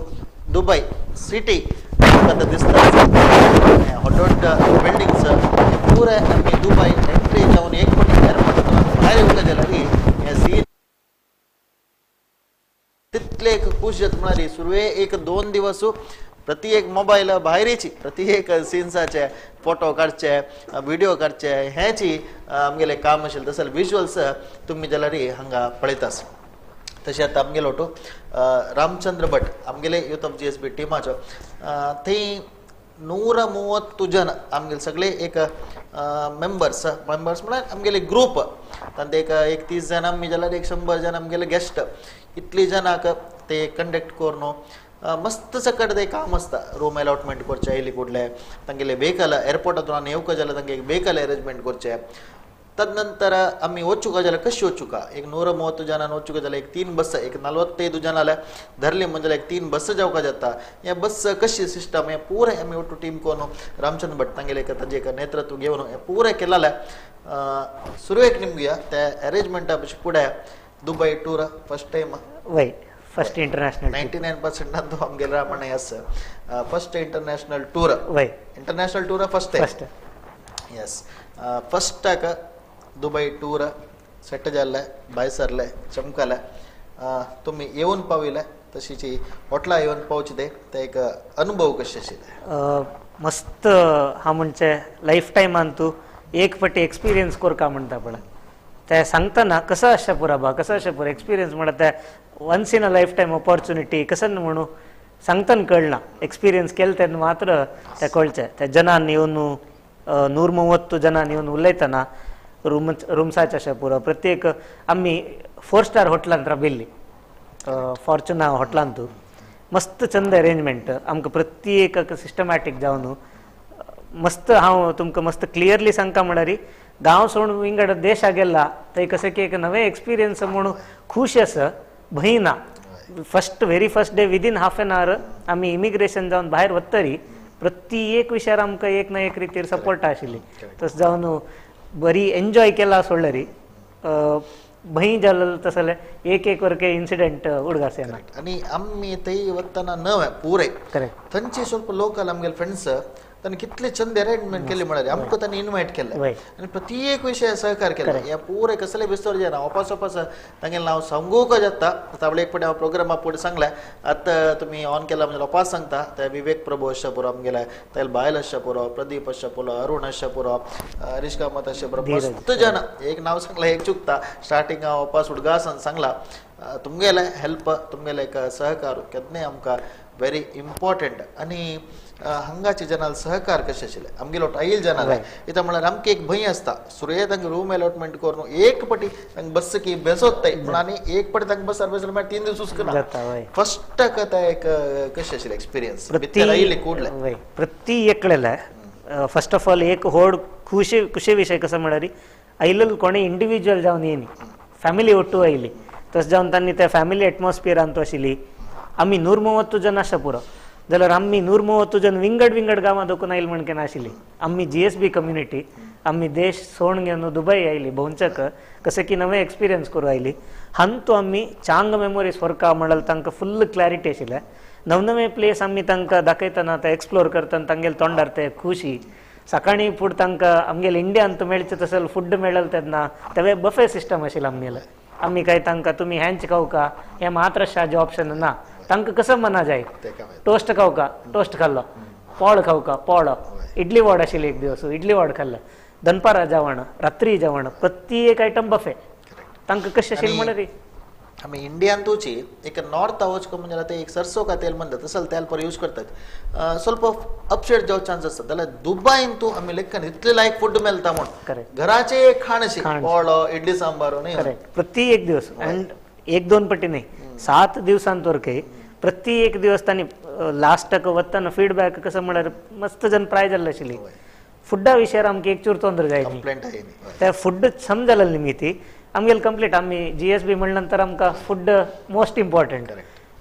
दुबय सिटी आमकां दिसता व्हड व्हड बिल्डिंग्स हे पुरे आमी दुबय एंट्री जावन एक फावटी एअरपोर्ट भायर येवंक जाल्यार हे सीन तितले एक खूश जाता म्हळ्यार सुरवे एक 2 दिवस प्रति एक मोबायल भायरीची प्रति एक सिन्साचे फोटो काडचे व्हिडिओ काडचे हेची आमगेले काम आशिल्लें. तशें विज्युअल्स तुमी जाल्यार हांगा पळयतास. तशें आतां आमगेलो टू रामचंद्र भट आमगेले यूथ ऑफ GSB टिमाचो थंय 130 जन आमगेले सगळे एक मेंबर्स मेंबर्स म्हळ्यार आमगेले ग्रूप तांचे एक 30 जण आमी जाल्यार एक 100 जण आमगेले गेस्ट इतली जणांक ते कंडक्ट करून मस्त सकट ते काम आसता. रूम अलॉटमेंट करचें आयली कुडले तांगेले व्हेकल एअरपोर्टांतून येवका जाल्यार तांगे एक व्हेकल अरेंजमेंट करचें. तदनंतर आमी वचूका जाल्यार कशी वचूका एक 130 जणां वचूका जाल्यार एक 3 बस एक 45 जण जाल्यार धरली म्हणजे एक 3 बस जावका जाता. हे बस कशी सिस्टम हे पुरे आमी ಒಟ್ಟು टीम कोನು रामचंद्र भट तांगेले ताजें एक नेतृत्व घेवन हे पुरे केलाले. सुरवेक निमगे ते अरेंजमेंटा फुडें दुबय टूर फर्स्ट टायम वय फर्स्ट इंटरनॅशनल 99% अंतू आमगेले रामಣ್ಣ एस फर्स्ट इंटरनॅशनल टूर वय international tour first time yes फर्स्टाक Dubai tour set जाल्ले भायर सरले चमकले तुमी येवन पाविले तशीची हॉटला येवन पावचे ते एक अनुभव कशे आशिल्ले? मस्त हा म्हणजे लायफ टायमान तूं एक फावटी एक्सपिरियन्स करका म्हणटा पळय ते सांगतना कसो आसचें पुरो बा कसो आसचें पुरो एक्सपिरियन्स म्हणटा ते once in a life time opportunity कसं म्हणू सांगतना कळना एक्सपिरियन्स केले तेन्ना मात्र ते कळचें. ते जनान येवन 130 जनान येवन उलयतना रूम रुम्साचे अशें पुरो प्रत्येक आमी 4 स्टार हॉटेलांत राविल्ली फॉर्च्युना हॉटेलांत मस्त चंद अरेंजमेंट आमकां प्रत्येक सिस्टमॅटीक जावन मस्त हांव तुमकां मस्त क्लियरली सांगता म्हळ्यार गांव सोडून विंगड देशा गेला थंय कशें की एक नवें एक्सपिरियन्स म्हणून खूश आसा भंय ना. First very first day within half an hour आमी इमिग्रेशन जावन भायर वतरी प्रत्येक विशयार आमकां एक ना एक रितीर सपोर्ट आशिल्ली. तशें जावन बरी एन्जॉय केला सोडल्यार भंय जालो तसले एक एक वरके इन्सिडेंट उडगास येना. आनी आमी थंय वतना नवे पुरे करेक्ट थंयचे ಸ್ವಲ್ಪ लोकल आमगेले फ्रेंड्स तांणी कितले चंद अरेंजमेंट केले म्हळ्यार आमकां तांणी इनवायट केले आनी प्रत्येक विशय सहकार केले. ह्या पुरे कसले बिस्तर जायना वापस वापस तांगेलें नांव सांगूंक जाता. ताबडे एक फावटी हांव प्रोग्रामा फुडें सांगलें आतां तुमी ऑन केला म्हणजे वापस सांगता ते विवेक प्रभू आसचे पुरो आमगेले तागेले बायल आसचे पुरो प्रदीप आसचे पुरो अरुण आसचे पुरो हरीश कामत आसचे पुरो मस्त जण एक नांव सांगलें एक चुकता स्टार्टींग हांव वापस उडगासान सांगला तुमगेले हेल्प तुमगेले एक सहकार केन्नाय आमकां वेरी इम्पॉर्टंट. आनी हांगाचे जनाल सहकार कशें आशिल्ले आमगेलो आयल जनाल इथं म्हळ्यार आमकां एक भंय आसता सुरये तांकां रूम अलॉटमेंट करून एक पटी तांकां बस की बेसोत्ताय पूण आनी एक पटी तांकां बसार बसले मागीर 3 दीस हुस्कना. फर्स्टाक आतां एक कशें आशिल्लें एक्सपिरियन्स भितर आयिल्ले कुडले प्रति एकलेले फर्स्ट ऑफ ऑल एक व्हड खुशी खुशी विशय कसो म्हळ्यार आयिल्लो कोणें इंडिविज्युअल जावन येयनी फॅमिली ಒಟ್ಟು आयली तशें जावन तांणी त्या फॅमिली एटमॉस्फियरान आशिल्ली. आमी 130 जण आसता पुरो जाल्यार आमी 130 जण विंगड विंगड गांवां दोकून आयले म्हण केन्ना आशिल्ली. आमी GSB community आमी देश सोडून घेवन दुबय आयली भोंवचक कशें की नवें एक्सपिरियन्स करूं आयली. हांतू आमी चांग मेमोरीज फरका म्हळ्यार तांकां फुल्ल क्लॅरिटी आशिल्लें. नवनवे प्लेस आमी तांकां दाखयतना ते एक्सप्लोर करतना तांगेले तोंडार ते खुशी सकाळीं फूड तांकां आमगेले इंडियांत मेळचें तसो फूड मेळ्ळें तेन्ना तेवे बफे सिस्टम आशिल्लें आमगेलें. आमी काय तांकां तुमी हेंच खावका हें मात्र शाजें ऑप्शन ना तांकां कसं मना जाय टोस्ट खावका टोस्ट खाल्लो पोळ खावका पोळ इडली वड आशिल्ली एक दिवस इडली वड खाल्लो दनपारा जेवण रात्री जेवण प्रत्येक आयटम बफे तांकां कशें आशिल्लें म्हळ्यार आमी इंडियांतूची एक नॉर्थ वचको म्हणजे ते एक सरसो का तेल म्हणतात तसं तेल पर यूज करतात ಸ್ವಲ್ಪ अपसेट जावं चान्स आसता. जाल्यार दुबयन तूं आमी लेखन इतले लायक फूड मेळटा म्हूण घराचे खाण पोळ इडली सांबार न्ही प्रति एक दिवस अँड 1-2 पटी न्ही 7 दिवसांत वरके प्रति एक दिवस तांणी लास्टाक वतना फीडबॅक कसं म्हळ्यार मस्त जन प्राय जाल्ले आशिल्ली. फुडा विशयार आमकां एक चूर तोंदर जाय त्या फूड सम जालें निमिती आमगेले कंप्लीट आमी GSB म्हणल्या नंतर आमकां फूड मोस्ट इम्पॉर्टंट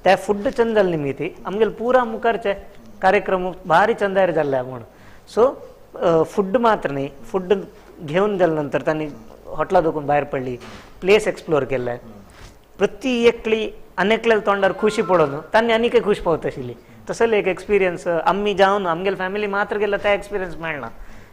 त्या फूड चंद जालें निमिती आमगेले पुरा मुखारचे कार्यक्रम भारी चंदायर जाल्ले म्हणून. सो फूड मात्र न्ही फूड घेवन जाले नंतर तांणी हॉटेला दोकून भायर पडली प्लेस एक्सप्लोर केल्ले प्रति एकली अनेकल्या तोंडार खुशी पळोवन तांणी आनीकय खुश पावत आशिल्ली. तसले एक एक्सपिरियन्स आमी जावन आमगेले फॅमिली मात्र गेल्यार ते एक्सपिरियन्स मेळना.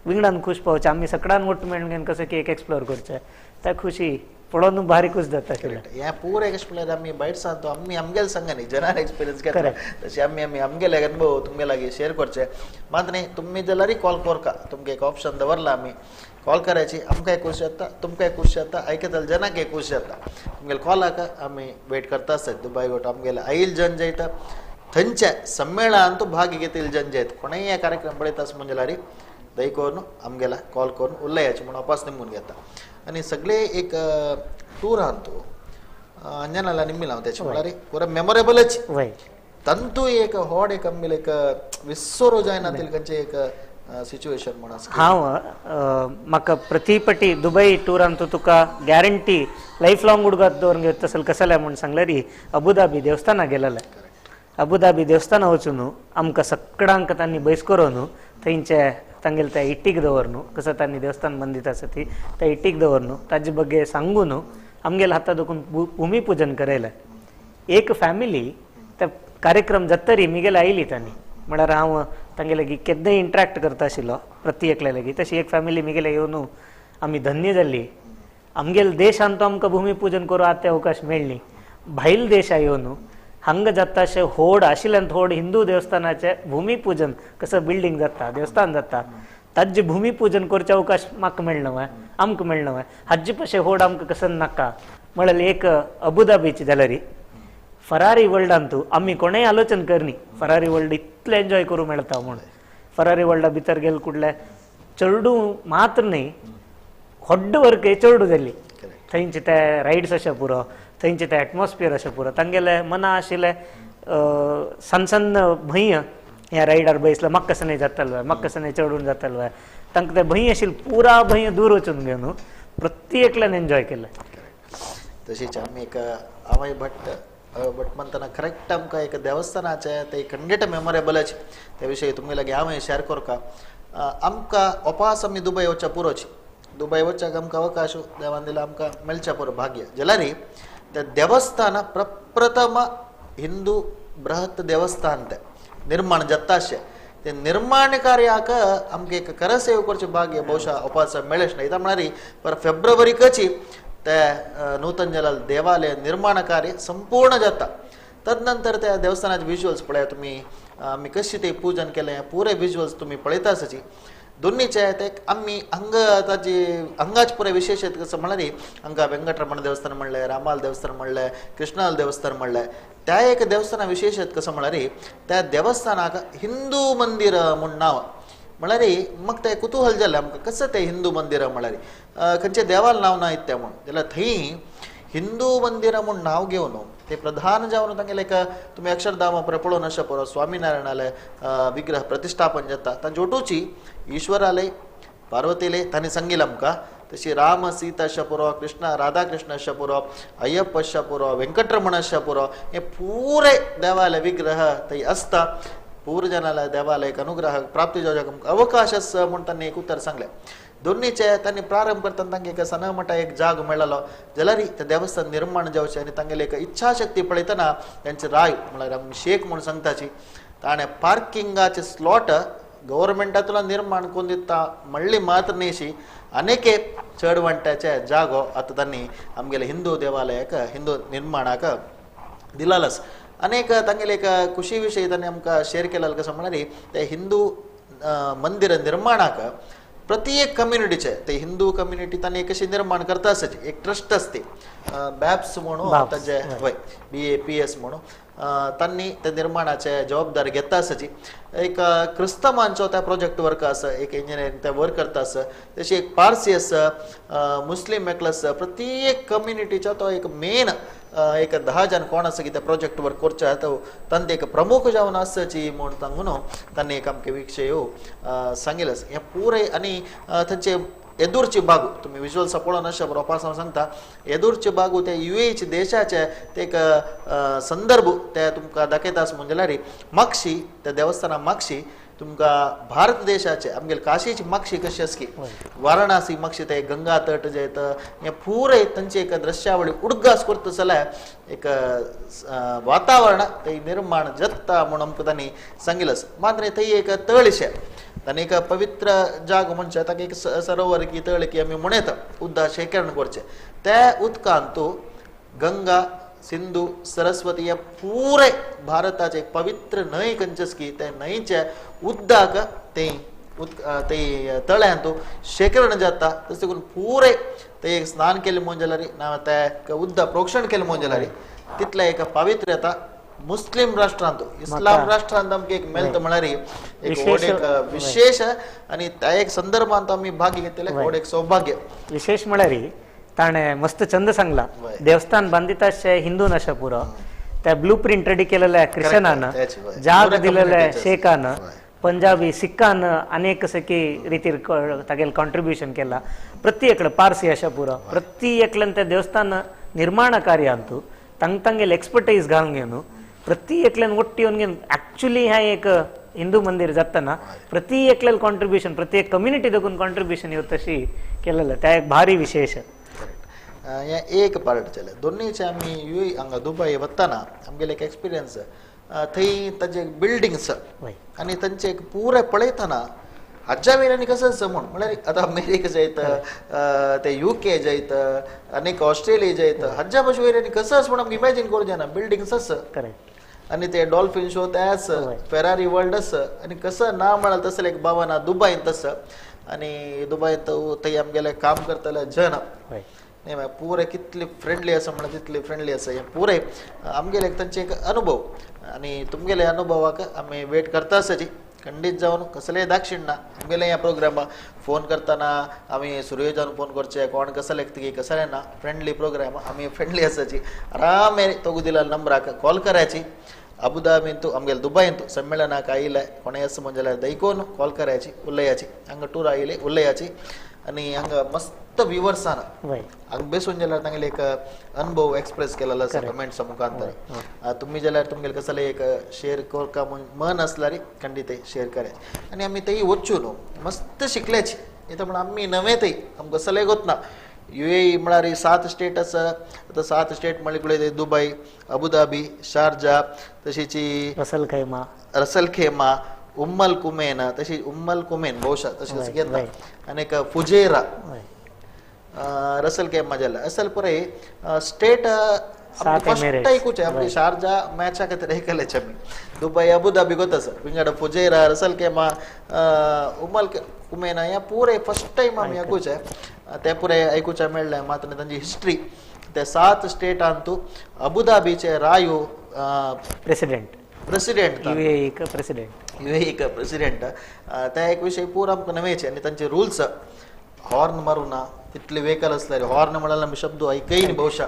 विंगडान खुश पावचें, आमी सगळ्यान ಒಟ್ಟು मेळून कसं की एक एक्सप्लोर करचें, त्या खुशी पळोवन भारी खुश जाता. हें पुरें कशें म्हणल्यार आमी भायर सांगतो आमी आमगेले सांगनी जनान एक्सपिरियन्स घेतला तशें आमी आमी आमगेले अनुभव तुमगे लागीं शेअर करचे. मात न्ही तुमी जाल्यारय कॉल करका, तुमकां एक ऑप्शन दवरला आमी कॉल करायची, आमकांय खूश जाता, तुमकांय खूश जाता, आयकतले जनाकय खूश जाता. तुमगेले कॉलाक आमी वेट करता आसतात. दुबाय वट आमगेले आयल जन जयता थंयच्या सम्मेळनांत भाग घेतील जन जयत कोणूय हे कार्यक्रम पळयता आसत म्हणजे जाल्यार दय करून आमगेला कॉल करून उलयाचे म्हणून अपास निमून घेता. आनी सगळे एक टूर आहा तो अंजनाला निम्मी हांव तेचे म्हणल्यार पुरो मेमोरेबलच तंतू एक होड एक आमगेले एक विस्सोरो जायना खंयचे एक सिच्युएशन म्हणून. हांव म्हाका प्रतिपटी दुबय टुरान तुका गॅरंटी लायफ लॉंग उडगात दवरून घेत तसं कसलें म्हूण सांगल्यार अबुधाबी देवस्थाना गेलेलें. अबुधाबी देवस्थाना वचून आमकां सगळ्यांक तांणी बैस करून थंयचे तांगेले त्या इट्टीक दवर कसं तांणी देवस्थान बांदित आसा ती त्या इट्टीक दवर ताजे बगे सांगून आमगेले हाता दोकून भूमिपूजन करयलें. एक फॅमिली त्या कार्यक्रम जातरी मिगेले आयली तांणी म्हळ्यार हांव तांगे लागीं केन्नाय इंट्रॅक्ट करता आशिल्लो प्रति एकल्या लागीं, तशी एक फॅमिली मिगेले येवन आमी धन्य जाल्ली. आमगेले देशान तो आमकां भूमिपूजन करूं आतां अवकाश मेळ्ळी, भायल देशा येवन हांगा जाता अशें होड आशिल्ल्यान होड हिंदू देवस्थानाचें भूमिपूजन कसं बिल्डींग जाता देवस्थान जाता ताजें भूमिपूजन करचे अवकाश म्हाका मेळना वय आमकां मेळना वय हाजे पशे होड आमकां कसं नाका म्हळ्यार एक अबुधाबीची जाल्यार फरारी वर्ल्डान तूं आमी कोणेय आलोचन करनी फरारी वर्ल्ड इतलें एन्जॉय करूं मेळटा म्हूण. फरारी वर्ल्डा भितर गेले कुडले चेडूं मात्र न्ही व्हड वर्क चेडूं जाली थंयचे ते रायड्स अशें पुरो थंयचे ते एटमॉस्फियर अशें पुरो तांगेले मना आशिल्लें सन्न सन्न भंय ह्या रायडार बैसलो म्हाका कसं न्ही जातलो म्हाका कसं न्ही चडून जातलो तांकां तें भंय आशिल्लें पुरा भंय दूर वचून घेवन प्रत्येक एकल्यान एन्जॉय केलें. तशीच आमी एक हांवय भट भट म्हणटना करेक्ट आमकां एक देवस्थानाचें तें खंडीत मेमोरेबलच त्या विशयी तुमगे लागीं हांवें शेअर करका. आमकां ओपास आमी दुबय वचच्या पुरोच दुबय वचच्याक आमकां अवकाश देवान दिला आमकां मेळच्या पुरो भाग्य जाल्यार त्या देवस्थान प्रप्रथम हिंदू बृहत देवस्थान तें निर्माण जाता अशें ते निर्माण कार्याक आमकां एक करसेव करचें भाग्य बहुशा ओपास मेळच ना. कित्याक म्हळ्यार पर फेब्रुवारीकच ते नूतन जलाल देवालय निर्माण कार्य संपूर्ण जाता. तदनंतर त्या देवस्थानाचे विज्युअल्स पळया तुमी आमी कशी ते पूजन केलें पुरे विज्युअल्स तुमी पळयता आसाची. दोन्हीचे ते आमी हांगा ताजी हांगाच पुरे विशेश कसं म्हळ्यार हांगा वेंकटरमण देवस्थान म्हणलें, रामाल देवस्थान म्हणलें, कृष्णाल देवस्थान म्हणलें. त्या एक देवस्थाना विशेश कसं म्हळ्यार त्या देवस्थानाक हिंदू मंदिर म्हूण नांव म्हळ्यार म्हाका तें कुतूहल जालें आमकां कसं तें हिंदू मंदिर म्हळ्यार खंयचें देवाल नांव ना इत्तें म्हूण जाल्यार थंय हिंदू मंदिर म्हूण नांव घेवन ते प्रधान जावन तांगेलें एक तुमी अक्षरधाम पळोवन अशें पळो स्वामीनारायणालें विग्रह प्रतिश्ठापन जाता तांचे ओटूची ईश्वरालय पार्वतीले तांणी सांगिल्लें आमकां तशी राम सीता अशें पुरो कृष्ण राधाकृष्ण अशें पुरो अय्यप्प अशें पुरो वेंकटरमण अशें पुरो हे पुरे देवाले विग्रह थंय आसता. पूर्व जनाला देवालय अनुग्रह प्राप्ती जावपाक अवकाश आसा म्हूण तांणी एक उतर सांगलें. दोन्हीचे तांणी प्रारंभ करतना तांकां एक सनमटा एक जाग मेळ्ळो जाल्यार तें देवस्थान निर्माण जावचें आनी तांगेली एक इच्छाशक्ती पळयतना तांचे राय म्हळ्यार आमी शेख म्हूण सांगताची ताणें पार्किंगाचे स्लॉट गव्हर्मेंटांतल्यान निर्माण करून दिता म्हणली मात्र न्ही अनेके चड वांट्याचे जागो आतां तांणी आमगेले हिंदू देवालयाक हिंदू निर्माणाक दिलालस. अनेक तांगेले एक खुशी विशय तांणी आमकां शेअर केला कसं म्हळ्यार ते हिंदू मंदिर निर्माणाक प्रति एक कम्युनिटीचे ते हिंदू कम्युनिटी तांणी एक अशी निर्माण करता आसाची एक ट्रस्ट आसते बॅप्स म्हणून तांचे वय BAPS म्हणून तांणी त्या निर्माणाचे जबाबदारी घेता आसाची. एक क्रिस्तांवांचो त्या प्रोजेक्ट वर्क आसा एक इंजिनियरींग ते वर्क करता आसा तशी एक पारसी आसा मुस्लीम एकलो आसा प्रत्येक कम्युनिटीचो तो एक मेन एक 10 जण कोण आसा की त्या प्रोजेक्ट वर्क करचे तो तांचे एक प्रमुख जावन आसाची म्हूण सांगून तांणी एक आमकां विशय सांगिल्लें आसा. हें पुरे आनी थंयचे येदूरची बागू तुमी विज्युअल्स पळोवन अशें बरोवपाक हांव सांगता येदूरची बागू ते UAE देशाचे ते एक संदर्भ ते तुमकां दाखयता आसा म्हूण जाल्यार मागशी त्या देवस्थाना मागशी तुमकां भारत देशाचे आमगेले काशीची मागशी कशी आसकी वाराणसी मागशी ते गंगा तट जे येता हें पुराय तांची एक दृश्यावळी उडगास करता जाल्यार एक वातावरण थंय निर्माण जाता म्हूण आमकां तांणी सांगिल्लें आसा. मात्र थंय एक तळशें तांणी एक पवित्र जागो म्हणजे ताका एक सरोवर की तळ की आमी म्हणयता उदक शेकरण करचें त्या उदकांत गंगा सिंधू सरस्वती हे पुरे भारताचे एक पवित्र न्हंय खंयचेच की त्या न्हंयचे उदक ते ते तळ्यांत शेकरण जाता. तशें करून पुरे ते एक स्नान केलें म्हूण जाल्यार ना ते उदक प्रोक्षण केलें म्हूण जाल्यार तितलें एक पवित्र येता. मुस्लिम राष्ट्रांत इस्लाम राष्ट्रांत आमकां एक मेळटा म्हळ्यार एक व्हड एक विशेष आनी त्या एक संदर्भांत आमी भाग घेतले व्हड एक सौभाग्य. विशेष म्हळ्यार ताणें मस्त चंद सांगला देवस्थान बांदिता हिंदू नाशा पुरो त्या ब्लू प्रिंट रेडी केलेल्या ख्रिश्चनान जाग दिलेल्या शेखान पंजाबी सिक्कान अनेक की रितीर तागेले कॉन्ट्रिब्युशन केला. प्रत्येकडे पारसी आशा पुरो प्रत्येकल्यान त्या देवस्थान निर्माण कार्यांतू तांग तांगेले एक्सपर्टायज घालून घेवन प्रत्येकल्यान ಒಟ್ಟಿ येवन घेवन ऍक्च्युली ह्या एक हिंदू मंदिर जाताना प्रत्येकल्यान कॉन्ट्रिब्युशन प्रत्येक कम्युनिटी देखून कॉन्ट्रिब्युशन येवं तशी केलेलं त्या एक भारी विशेष. हें एक पार्ट जालें. दोनीचे आमी you हांगा दुबय वतना आमगेले एक एक्सपिरियन्स थंय तांचे बिल्डिंग्स आनी तांचे एक पुरे पळयतना हाज्या वयल्यान कसो आसा म्हूण म्हळ्यार आतां अमेरिका जायत ते युके जायत आनीक ऑस्ट्रेलिया जायत हाज्या भाशे वयल्यान कसो आसा म्हूण आमकां इमॅजीन करूं जायना. बिल्डिंग्स आसा आनी ते डॉल्फिन शो ते आसा फेरारी वर्ल्ड आसा आनी कसो ना म्हळ्यार तसलें एक बाबा दुबयंत आसा आनी दुबयंत थंय आमगेलें काम करतले जन नाही पुरे कितले फ्रेंडली आसा म्हणल्यार तितले फ्रेंडली आसा. हे पुरे आमगेले तांचे एक अनुभव आनी तुमगेले अनुभवाक आमी वेट करता आसाची खंडीत जावन कसलेय दाक्षिण ना आमगेले ह्या प्रोग्रामा फोन करतना आमी सुरवे जावन फोन करचे कोण कसले की कसले ना फ्रेंडली प्रोग्राम आमी फ्रेंडली आसाची आरामे तोगू दिला नंबराक कॉल करायची. अबुधाबींतू आमगेले दुबयंतू संमेलनाक आयिल्ले कोणें आसा म्हण जाल्यार दैकोन कॉल करायची उलयाची हांगा टूर आयिल्ले उलयाची आनी हांगा मस्त व्युवर्सान हांगा बेसून जाल्यार तांगेले एक अनुभव एक्सप्रेस केलेलो आसा कमेंट्सा मुखांतर. तुमी जाल्यार तुमगेले कसले एक शेर करका म्हूण मन आसल्यार खंडीत शेर करायचे आनी आमी थंय वचून न्हू मस्त शिकल्याची. कित्याक म्हण आमी नवे थंय आमकां कसलें गोतना युएई म्हळ्यार 7 स्टेट आसा. आतां 7 स्टेट म्हणल्यार दुबय अबुधाबी शारजा तशीच रसल खेमा उम्मल कुमेन तशी उम्मल कुमेन बहुशा तशें घेता आनी एक फुजेरा रसल खेमा जाल्या असल पुराय स्टेट फर्स्ट आयकुचें आमगे शारजा मॅचा खातीर आयकलेच आमी दुबय अबुधाबी गोत आसा विंगड फुजेरा रसल खेमा उम्मल कुमेन ह्या पुराय फर्स्ट टायम आमी आयकुचें ते पुराय आयकुचें मेळ्ळें. मात्र तांची हिस्ट्री ते 7 स्टेटांतू अबुधाबीचे रायू प्रेसिडेंट युएईक प्रेसिडेंट त्या एक विशय पुरा आमकां नवेचे आनी तांचे रुल्स हॉर्न मारूं ना तितले व्हेकल आसल्यार हॉर्न म्हळ्यार आमी शब्द आयकय न्ही बहुशा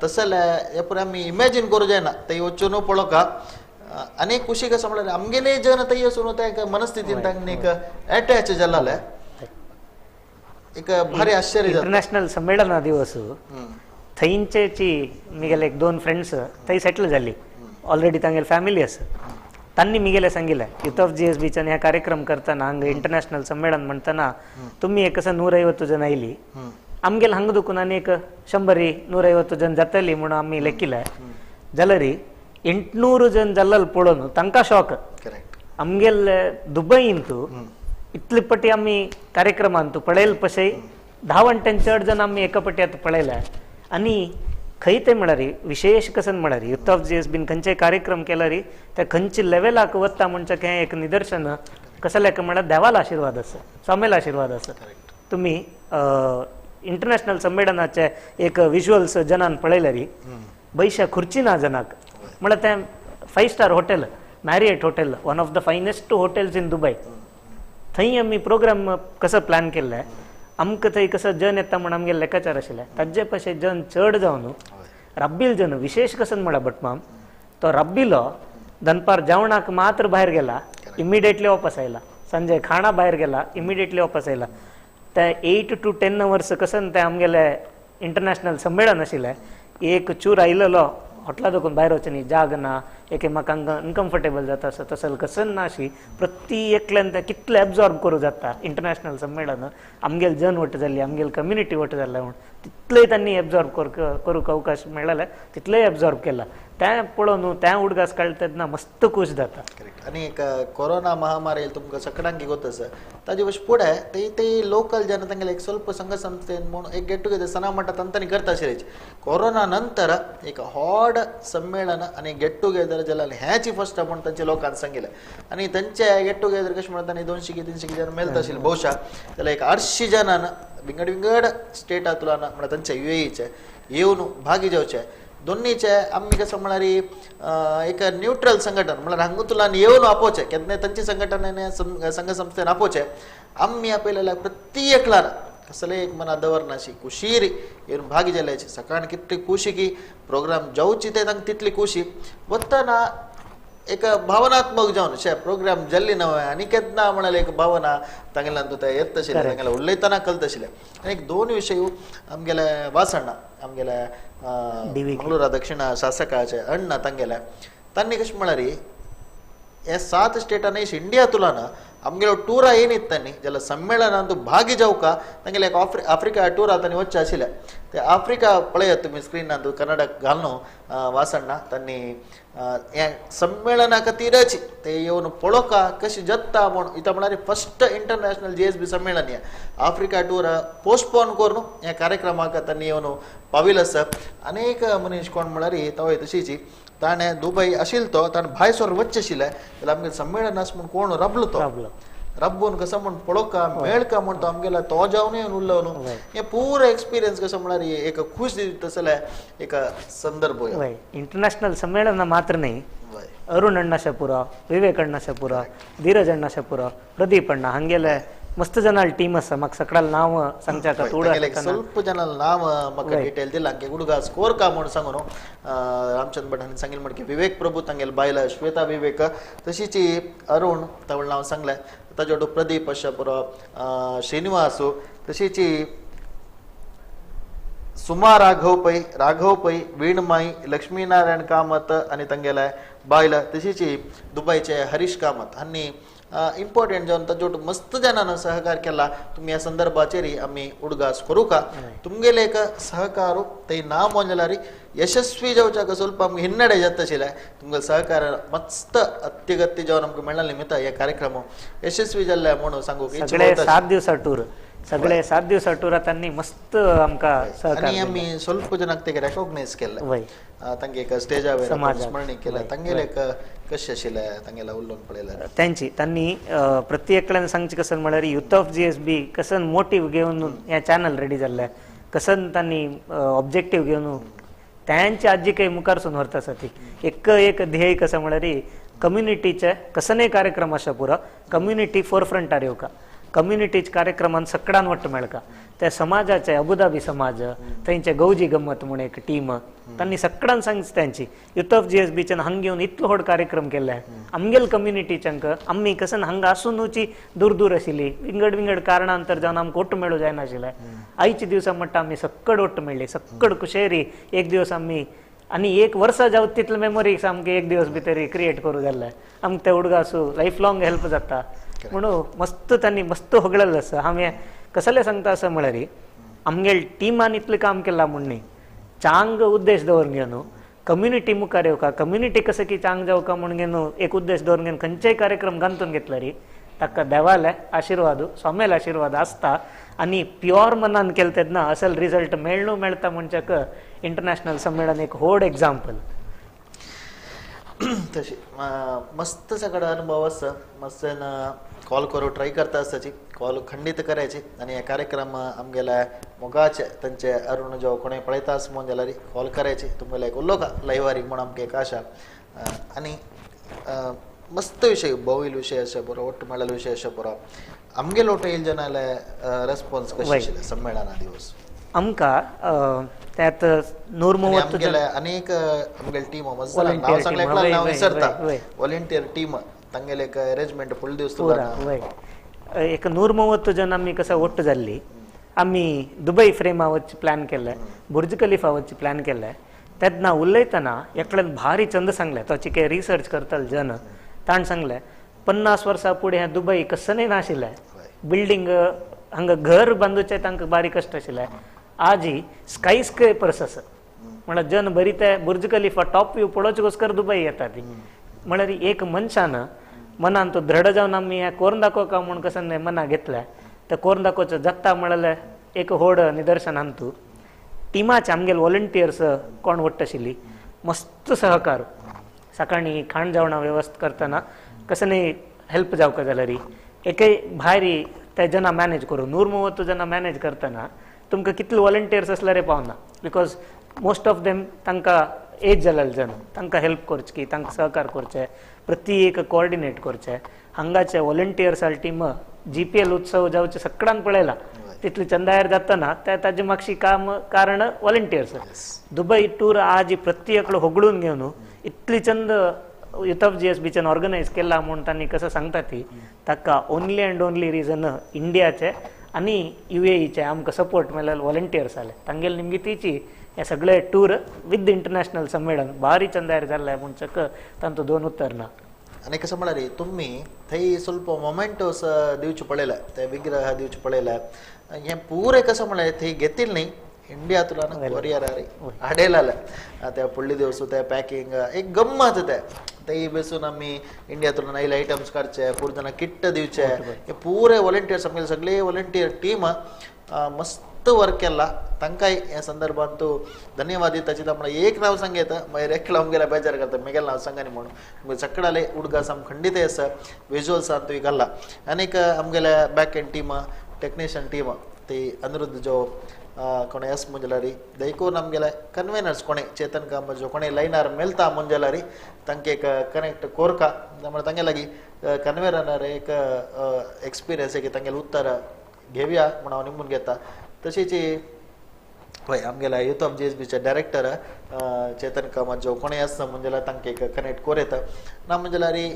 तसले हे पुराय आमी इमॅजीन करूं जायना थंय वचून पळोवका. आनी खुशी कसो म्हळ्यार आमगेले जन थंय वचून त्या एक मनस्थितीन तांकां एक एटॅच जालें एक भारी आश्चर्य. इंटरनॅशनल संमेलना दिवस थंयचेची मिगेले एक 2 फ्रेंड्स थंय सेटल जाली ऑलरेडी तांगेले फॅमिली आसा तांणी मिगेले सांगिल्लें युथ ऑफ जी एस बीच्यान ह्या कार्यक्रम करतना हांगा इंटरनॅशनल संमेलन म्हणतना तुमी एक कसं 150 जण आयली आमगेले हांगा दुखून आनी एक 100 150 जण जातली म्हणून आमी लेखिल्लें जाल्यार 800 जण जाल्ले पळोवन तांकां शॉक. आमगेले दुबयंतू इतले पटी आमी कार्यक्रमांतू पळयल पशे 10 वंट्यान चड जण आमी एका पटी आतां पळयले आनी खंय ते म्हळ्यार विशेष कसन म्हळ्यार युथ ऑफ जी एस बीन खंयचे कार्यक्रम केल्यार ते खंयचे लेवलाक वता म्हणचे हें एक निदर्शन कसलें म्हळ्यार देवाला आशिर्वाद आसा स्वामीला आशिर्वाद आसा. तुमी इंटरनॅशनल संमेलनाचे एक विज्युअल्स जनान पळयल्यार बैशा खुर्ची ना जनाक म्हळ्यार तें 5 star hotel Marriott hotel one of the finest hotels in Dubai थंय आमी प्रोग्राम कसो प्लॅन केल्ले आमकां थंय कसो जन येता म्हूण आमगेले लेखाचार आशिल्ले ताजे पशे जन चड जावन रब्बील जन विशेष कसन म्हळ्यार भटमाम तो रब्बिलो दनपार जेवणाक मात्र भायर गेला इमिडिएटली वापस आयला संजय खाणा भायर गेला इमिडिएटली वापस आयला ते 8 to 10 hours कसन ते आमगेले इंटरनॅशनल संमेलन आशिल्लें एक चूर आयलेलो हॉटेला देखून भायर वचनी जाग ना एके म्हाका अनकम्फर्टेबल जाता आसा तसं कसन ना अशी प्रति एकल्यान तें कितलें एब्जॉर्ब करूं जाता इंटरनॅशनल संमेलन आमगेल जन वट जाल्ली आमगेल कम्युनिटी वट जाल्ले म्हूण तितलें तांणी एब्जॉर्ब करूंक अवकाश मेळ्ळें तितलेंय एब्जॉर्ब केला तें पळोवन तें उडगास काडटा तेन्ना मस्त खूश जाता. करेक्ट. आनी एक कोरोना महामारी तुमकां सगळ्यांक गोत आसा ताजे पयस फुडें ते ते लोकल जन तांगेले एक ಸ್ವಲ್ಪ संघ संस्थेन म्हूण एक गेट टुगेदर सणा म्हणटा तांतांनी करता आशिल्लें. कोरोना नंतर एक व्हड संमेलन आनी गेट टुगेदर जालें हेंच फर्स्ट म्हूण तांचे लोकांक सांगिल्लें आनी तांचे गेट टुगेदर कशें म्हणटा तांणी 200 की 300 जन मेळता आशिल्ले बहुशा जाल्यार एक 800 जणान विंगड विंगड स्टेटांतल्यान म्हणल्यार तांचे युएईचे येवन भागी जावचे. दोन्हीचे आमी कसं म्हळ्यार एक न्यूट्रल संघटन म्हळ्यार हांगूतल्यान येवन आपोवचें केन्नाय तांचे संघटनेन संघ संस्थेन आपोवचें आमी आपयलेल्या प्रत्येकल्यान कसलें एक मना दवरनाशी कुशीर येवन भागी जाल्याची सकाळ कितली खुशी की प्रोग्राम जावची ते तांकां तितली खुशी वतना एक भावनात्मक जावन शे प्रोग्राम जाल्ली नवे आनी केन्ना म्हळ्यार एक भावना तांगेल्यान तुका येत आशिल्लें तांगेलें उलयतना कळत आशिल्लें. आनी एक दोन विशय आमगेले वासण्णा आमगेले मंगळूरा दक्षिण शासकाचे अण्णा तांगेले तांणी कशें म्हळ्यार हे 7 स्टेटांनी इंडिया तुलान आमगेलो टुरा येयनीत तांणी जाल्यार संमेलनान तूं भागी जावका तांगेले एक आफ्रिका टुरा तांणी वचचें आशिल्लें. ते आफ्रिका पळयात तुमी स्क्रिनान कन्नडाक घालून वासण्णा तांणी हें संमेलना खातीरच ते येवन पळोवका कशी जत्ता म्हूण इथं म्हळ्यार फर्स्ट इंटरनॅशनल GSB संमेलन हें आफ्रिका टूर पोस्टपोन करून ह्या कार्यक्रमाक तांणी येवन पाविल्लो आसा. अनेक मनीस कोण म्हळ्यार तवय तशीच ताणें दुबय आशिल्लो तो ताणें भायर सर वचचें आशिल्लें जाल्यार आमगेलें संमेलन आसा म्हूण कोण रबलो तो रब्बून कसो म्हूण पळोवका मेळका म्हूण तो आमगेलो तो जावन येवन उरलो न्हू हें पुरो एक्सपिरियन्स कसो म्हळ्यार एक खूश तसले एक संदर्भ. इंटरनॅशनल संमेलन मात्र न्ही, अरुण अण्णा शपुरा, विवेक अण्णा शपुरा, धीरज अण्णा शपुरा, प्रदीप अण्णा हांगेले मस्त जनाल टीम आसा. म्हाका सगळ्यां नांव सांगच्या ಸ್ವಲ್ಪ ಜನ नांव म्हाका डिटेल दिला हुडगा स्कोर का म्हूण सांगू रामचंद्र भट हांणी सांगिल्लें म्हणटकीर विवेक प्रभू तांगेले बायल श्वेता विवेक तशीच अरुण तवळ नांव सांगलें ताजे वांगडा प्रदीप आसा पुरो श्रीनिवासू तशीच सुमा राघव पै राघव पै वीणमाई लक्ष्मीनारायण कामत आनी तांगेले बायल तशीच दुबयचे हरीश कामत हांणी इम्पॉर्टंट जावन ताजे मस्त जाणांनी सहकार केला. तुमी ह्या संदर्भाचेर आमी उडगास करूका तुमगेले एक सहकार ते ना म्हणल्यार यशस्वी जावच्याक ಸ್ವಲ್ಪ आमकां हिन्नडे जाता आशिल्लें. तुमगेले सहकार मस्त अत्यगत्य जावन आमकां मेळ्ळा निमित्त हे कार्यक्रम यशस्वी जाल्ले म्हणून सांगूंक सगळे 7 दिवसा टूर सगळे 7 दिवसा टुरा तांणी मस्त आमकां सहकार आनी आमी ಸ್ವಲ್ಪ जनांक ते रेकॉग्नायज केल्लें तांगे एक स्टेजा वयर स्मरणी केलें तांगेले एक कशें आशिल्लें तांगेले उलोवन पळयल्यार तांची तांणी प्रत्येकल्यान सांगचें कसन म्हळ्यार युथ ऑफ GSB कसन मोटीव घेवन हें चॅनल रेडी जाल्लें कसन तांणी ऑब्जेक्टीव घेवन त्यांची आजी काही मुखारसून व्हरता आसा ती एक एक ध्येय कसं म्हळ्यार कम्युनिटीचे कसनय कार्यक्रम आसा पुरो कम्युनिटी फोरफ्रंटार येवका कम्युनिटीच कार्यक्रमान सगळ्यान वट्ट मेळका त्या समाजाचे अबुधाबी समाज थंयचे गौजी गम्मत म्हूण एक टीम तांणी सगळ्यान सांगची त्यांची युथ ऑफ GSBच्यान हांगा घेवन इतलो व्हड कार्यक्रम केल्ले आमगेल कम्युनिटीच्यांक आमी कसन हांगा आसुनूची दूर दूर आशिल्ली विंगड विंगड कारणांतर जावन आमकां ओट्ट मेळूं जायनाशिल्लें. आयच्या दिवसा म्हणटा आमी सक्कड ओट्ट मेळ्ळी सक्कड कुशेरी एक दिवस आमी आनी एक वर्सा जावं तितले मेमोरी सामके एक दिवस भितर क्रिएट करूं जाल्ले आमकां ते उडगासू लायफ लॉंग हेल्प जाता म्हणून मस्त तांणी मस्त होगळेलें आसा. हांवें कसलें सांगता आसा म्हळ्यार आमगेले टिमान इतलें काम केलां म्हूण न्ही चांग उद्देश दवरून घेवन कम्युनिटी मुखार येवका कम्युनिटी कसं की चांग जावका म्हूण घेवन एक उद्देश दवरून घेवन खंयचेय कार्यक्रम गांतून घेतलो री ताका देवाले आशिर्वाद स्वाम्याले आशिर्वाद आसता आनी प्युअर मनान केलें तेन्ना असल रिजल्ट मेळ्ळो मेळटा म्हणच्याक इंटरनॅशनल संमेलन एक व्हड एग्जाम्पल. तशी मस्त सगळा अनुभव आसा मस्त कॉल करू ट्राय करता आसताची कॉल खंडीत करायची आनी हे कार्यक्रम आमगेले मोगाचे तांचे अरुण जो कोणूय पळयता आसा म्हूण जाल्यार कॉल करायची तुमगेले एक उलोवका लायवारी म्हूण आमकां एक आशा आनी मस्त विशय बोवील विशय आसा बरो ಒಟ್ಟು मेळ्ळो विशय आसा बरो आमगेलो ಒಟ್ಟು येयल जनाले रेस्पॉन्स कशें आशिल्लें संमेलना दिवस आमकां त्यात 130 जन अनेक आमगेले टीम नांव सांगलें नांव विसरता व्हॉलंटियर टीम तांगेले एक अरेंजमेंट फुल दिवस एक 130 जन आमी कसं ಒಟ್ಟು जाल्ली आमी दुबय फ्रेमा वचचे प्लॅन केल्लें, बुर्ज खलीफा वचचे प्लॅन केल्लें. तेन्ना उलयतना एकल्यान भारी चंद सांगलें, तो चिके रिसर्च करतालो जन, ताणें सांगलें 50 वर्सां फुडें हें दुबय कसनय नाशिल्लें, बिल्डींग हांगा घर बांदूचें तांकां बारीक कश्ट आशिल्लें. आजी स्काय स्क्रेपर्स आसा म्हळ्यार जन बरी ते बुर्ज खलिफा टॉप व्यू पळोवचे दुबय येता ती. म्हळ्यार एक मनशान मनान तो दृढ जावन आमी हें कोरून दाखोवका म्हूण कसं मना घेतलें, ते कोरून दाखोवचें जाता म्हळ्यार एक व्हड निदर्शन आमतू. टिमाचे आमगेले वॉलंटियर्स कोण वट्ट आशिल्ली मस्त सहकार, सकाळी खाण जेवणा वेवस्था करतना कसं न्ही हेल्प जावका जाल्यार एकय भायरी ते जना मॅनेज करूं 130 जना मॅनेज करतना तुमकां कितले वॉलंटियर्स आसल्यार पावना, because most of them तांकां एज जालेले जन, तांकां हेल्प करचे की तांकां सहकार करचे, प्रति एक कोऑर्डिनेट करचे. हांगाचे वॉलंटियर्स टीम GPL उत्सव जावचे सगळ्यांक पळयला तितले चंदायर जातना ते ताजे मागशी काम कारण वॉलंटियर्स. दुबय टूर आज प्रत्येकडे होगळून घेवन इतली चंद युथ ऑफ GSBच्यान ऑर्गनायज केला म्हूण तांणी कसं सांगता ती, ताका ओनली अँड ओनली रिजन इंडियाचे आनी UAEचे आमकां सपोर्ट मेळ्ळें वॉलंटियर्स आले तांगेले निमगितीची हे सगळे टूर विथ इंटरनॅशनल संमेलन भारी चंदायर जाल्लें म्हूण चक तांतू दोन उत्तर ना. आनी कसं म्हळ्यार तुमी थंय ಸ್ವಲ್ಪ मोमेंटोस दिवचे पळयले, ते विग्रह दिवचे पळयले, हें पुरें कसं म्हळ्यार थंय घेतील न्ही इंडियांतल्यान कोरियर हाडयलें त्या पडली दिवस ते पॅकिंग एक गम्मत ते थंय बसून आमी इंडियांतल्यान आयले आयटम्स काडचे, पूर जाणां किट्ट दिवचे, हे पुरे वॉलंटियर्स आमगेले सगळे वॉलंटियर टीम मस्त वर्क केला. तांकांय ह्या संदर्भात तूं धन्यवाद दिता. म्हळ्यार एक नांव सांगता मागीर एकलो आमगेल्या बेजार करता मेगेलें नांव सांगा न्ही म्हणून. सगळ्याले उडगास आम खंडीत आसा विजुअल्सान तुवें घाल्ला. आनीक आमगेल्या back end team technician team ती अनिरुद्ध जो कोणे एस मुंजलारी दैकून आमगेले कन्वेनर्स कोणे चेतन कामत जो कोणे लायनार मेळता मुंजलारी तांकां एक कनेक्ट कोरका म्हळ्यार तांगे लागीं कन्वेनर एक एक्सपिरियन्स एक तांगेलें उत्तर घेवया म्हूण हांव निमून घेता. तशीच हय आमगेल्या युथ ऑफ GSBचे डायरेक्टर चेतन कामत जो कोणेय आसा म्हणजे तांकां एक कनेक्ट कोर येता ना म्हणजे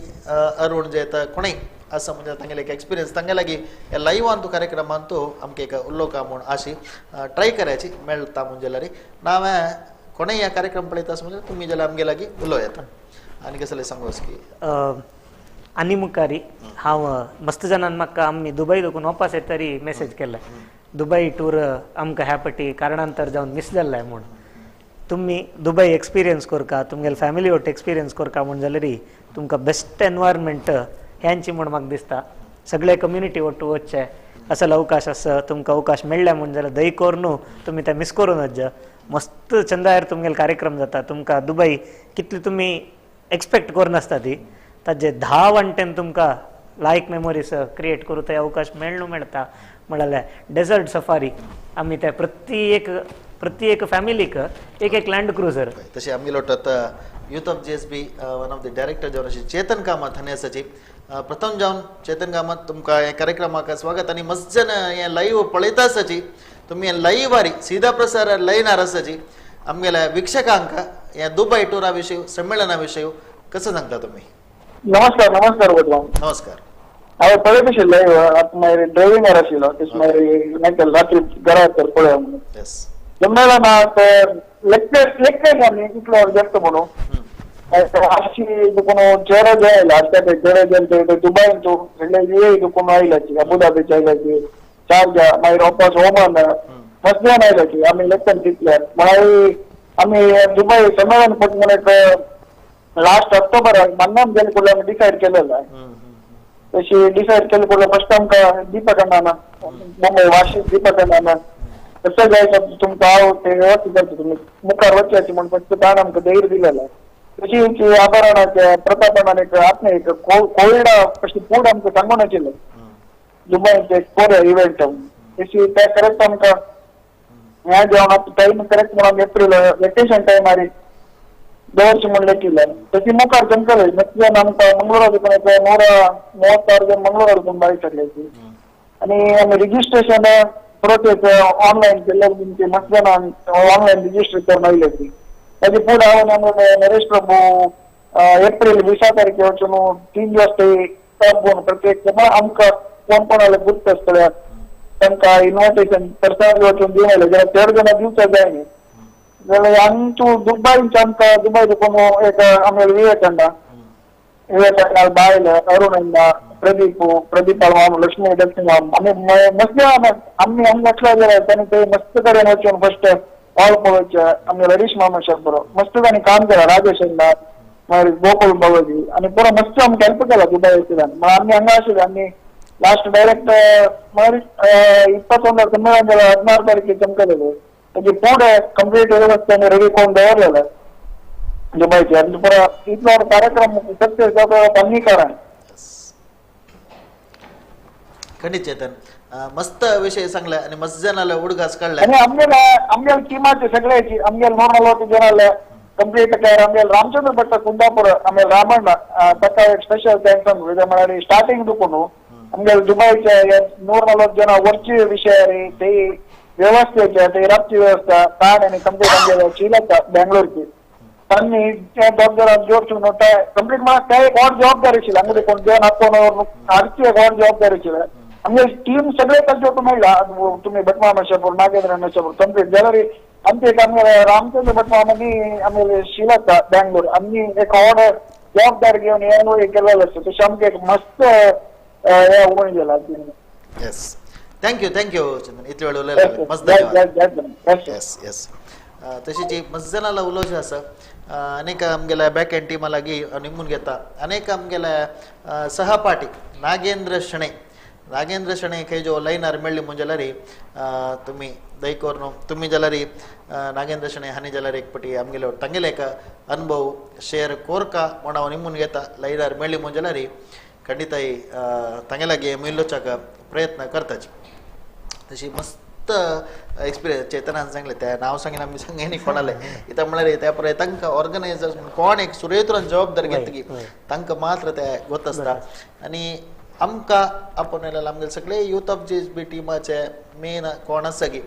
अरुण जे येता कोणेय आसा म्हणजे तांगेले एक एक्सपिरियन्स तांगे लागीं ह्या लायव्हान तूं कार्यक्रमान तूं आमकां एक उलोवका म्हूण आशी ट्राय करायची मेळटा म्हणजे ना हांवें कोणेय ह्या कार्यक्रम पळयता आसा म्हणजे तुमी जाल्यार आमगे लागीं उलोवं येता. आनी कसलें सांगू की आनी मुखारी हांव मस्त जाणान म्हाका आमी दुबय देखून वापस येत तरी मेसेज केला दुबय टूर आमकां ह्या पटी कारणांतर जावन मिस जाल्लाय म्हूण. तुमी दुबय एक्सपिरियन्स करका, तुमगेले फॅमिली वट एक्सपिरियन्स करका म्हूण जाल्यार तुमकां बेस्ट एनवायरमेंट ह्यांची म्हूण म्हाका दिसता. सगळे कम्युनिटी वट्टू वचचे असो अवकाश आसा तुमकां अवकाश मेळ्ळ्या म्हूण जाल्यार दही कोर न्हू तुमी ते मिस करूं नज. मस्त चंदायर तुमगेले कार्यक्रम जाता, तुमकां दुबय कितली तुमी एक्सपेक्ट करनासता ती ताजे 10 वांटेन तुमकां लायक मेमोरीज क्रिएट करूं ते अवकाश मेळ्ळू मेळटा. म्हळ्यार डेजर्ट सफारी आमी ते प्रत्येक फॅमिलीक एक एक लँड क्रुझर. तशें आमगेलो youth of GSB one of the director जावन अशें चेतन कामत हांणी आसाची. प्रथम जावन चेतन कामत तुमकां ह्या कार्यक्रमाक स्वागत. आनी मस्त जन हें लायव्ह पळयता आसाची तुमी हें लायव्ह आरी सीधा प्रसार लायनार आसाची आमगेल्या वीक्षकांक ह्या दुबय टुरा विशयी संमेलना विशयी कसं सांगता तुमी? नमस्कार. नमस्कार भटमाम. नमस्कार. हांवें पळयत आशिल्लें आतां मागीर ड्रायव्हिंगार आशिल्लो तशें मागीर रात्री घरा तर पळोवया म्हणून जमलें ना ते लेक्चर आमी कितलो जास्त म्हणून अशी कोण चेहरो जे आयला आतां ते चेहरो जे ते दुबयन तूं सगळे UAE कोण आयल्याची अबुधाबीचे आयल्याची शारजा मागीर वापस ओमान मस्त जाण आयल्याची आमी लेक्चर दितले. मागीर आमी दुबय संमेलन पट म्हणून एक लास्ट ऑक्टोबर मन्नाम गेले कुडले आमी डिसायड केलेलं. तशी डिसायड केले कुडले फर्स्ट आमकां दीपक अण्णा मुंबय वाशी दीपक अण्णा कसं जायचं तुमकां हांव ते व्यवस्थित करता तुमी मुखार वचयाची म्हूण फक्त ताणें आमकां धैर्य दिलेलें. तशी आभरणाचे प्रतापणान एक आत्मे एक कोविडा कशी फूड आमकां सांगून आशिल्लें दुबयचे कोरिया इव्हेंट तशी ते करेक्ट आमकां हें जेवण आतां टायम करेक्ट म्हणून एप्रील वेकेशन टायमार दवरचें म्हूण लेखिल्लें. तशी मुखार चमकले मस्त जण आमकां मंगळूरा देखून एक 136 जण मंगळूरा देखून भायर सरल्याची. आनी आमी रिजिस्ट्रेशन प्रोसेस ऑनलायन केल्ले तुमचे मस्त जाणां ऑनलायन रिजिस्टर करून आयल्याची. ताजे फुडें हांव आमगे नरेश प्रभू एप्रील 20 तारखे वचून 3 दिवस ते टॉप प्रत्येक आमकां कोण कोणाले गुप्त आसतले तांकां इन्व्हिटेशन पर्सनली वचून दिवन आयले जाल्यार चड जाणां दिवचो जाय न्ही. जाल्यार आमचो दुबयचे आमकां दुबय देखून एक आमगे विवेकानंद विवेकानंद बायल अरुण प्रदीप प्रदीप माम लक्ष्मी लक्ष्मी माम आमी मस्त आमी हांगा वचले जाल्यार तांणी ते मस्त कडेन वचून फर्स्ट ऑल पळोवचें. आमगे हरीश मामा बरो मस्त तांणी काम केलां, राजेश अण्णा मागीर गोकुळ बाबाजी आनी पुरो मस्त आमकां हेल्प केला दुबय वचल्यान. मागीर आमी हांगा आशिल्ले आमी लास्ट डायरेक्ट मागीर 21 संमेलन जालें 16 तारखेक चमकलेले ताजे पुढे कंप्लीट व्यवस्था आमी रेडी करून दवरलेले दुबयचे. आनी पुरो इतलो कार्यक्रम सक्सेस जावपाक आमी कारण. खंडित चेतन, मस्त विषय सांगले आणि मस्त जणाला उडगास काढला. आणि आमगेले आमगेले टीमाचे सगळ्याची आमगेले 140 जणाले कंप्लीट केअर. आमगेले रामचंद्र भट्ट कुंदापूर आमगेले रामಣ್ಣ ताका एक स्पेशल thanks सांगू. कित्याक म्हळ्यार स्टार्टिंग दुखून आमगेले दुबयचे 140 जण वरची विषय ते व्यवस्थेचे ते रातची व्यवस्था ताण आणि कंप्लीट आमगेले श्रीलंका बेंगलोरची तांणी ते जबाबदार जोड कंप्लीट म्हळ्यार ते एक व्हड जबाबदारी आशिल्ली. हांगा कोण जेवण आपोवन हाडची एक व्हड जबाबदारी आशिल्ली. आमगे टीम सगळे तांचे मेळ्ळा तुमी भटमाम आशापूर नागेंद्र आशापूर कंप्लीट जाल्यार आमचे एक आमगे रामचंद्र भटमाम आनी आमगे श्रीलंका बेंगलोर आमी एक व्हड जबाबदारी घेवन हे केलेलें आसा. तशें आमकां एक मस्त हे उबून गेला. Yes, thank you thank you चंदन, इतले वेळ उलयले मस्त धन्यवाद. येस येस, तशीच मस्त जणाला उलोवचें आसा. अनेक आमगेल्या बॅक एंड टिमा लागीं निमून घेता. अनेक आमगेल्या सहपाठी नागेंद्र शणै, नागेंद्र शणै खंय जो लायनार मेळ्ळी म्हूण जाल्यार तुमी दयकोर तुमी जाल्यार नागेंद्र शणै हांणी जाल्यार एक पटी आमगेले तांगेले एक अनुभव शेअर कोरका म्हूण हांव निमून घेता. लायनार मेळ्ळी म्हूण जाल्यार खंडित तांगे लागीं मेळोवच्याक प्रयत्न करताची. तशी मस्त एक्सपिरियन्स चेतनान सांगलें, त्या नांव सांगिना आमी सांगेनी कोणालें कित्याक म्हळ्यार त्या पळय तांकां ऑर्गनायजर्स कोण एक सुरेतुरान जबाबदारी घेतकी तांकां मात्र ते गोत आसता. आनी आमकां आपोवन येयलें आमगेले सगळे यूथ ऑफ GSB टिमाचे मेन कोण आसा की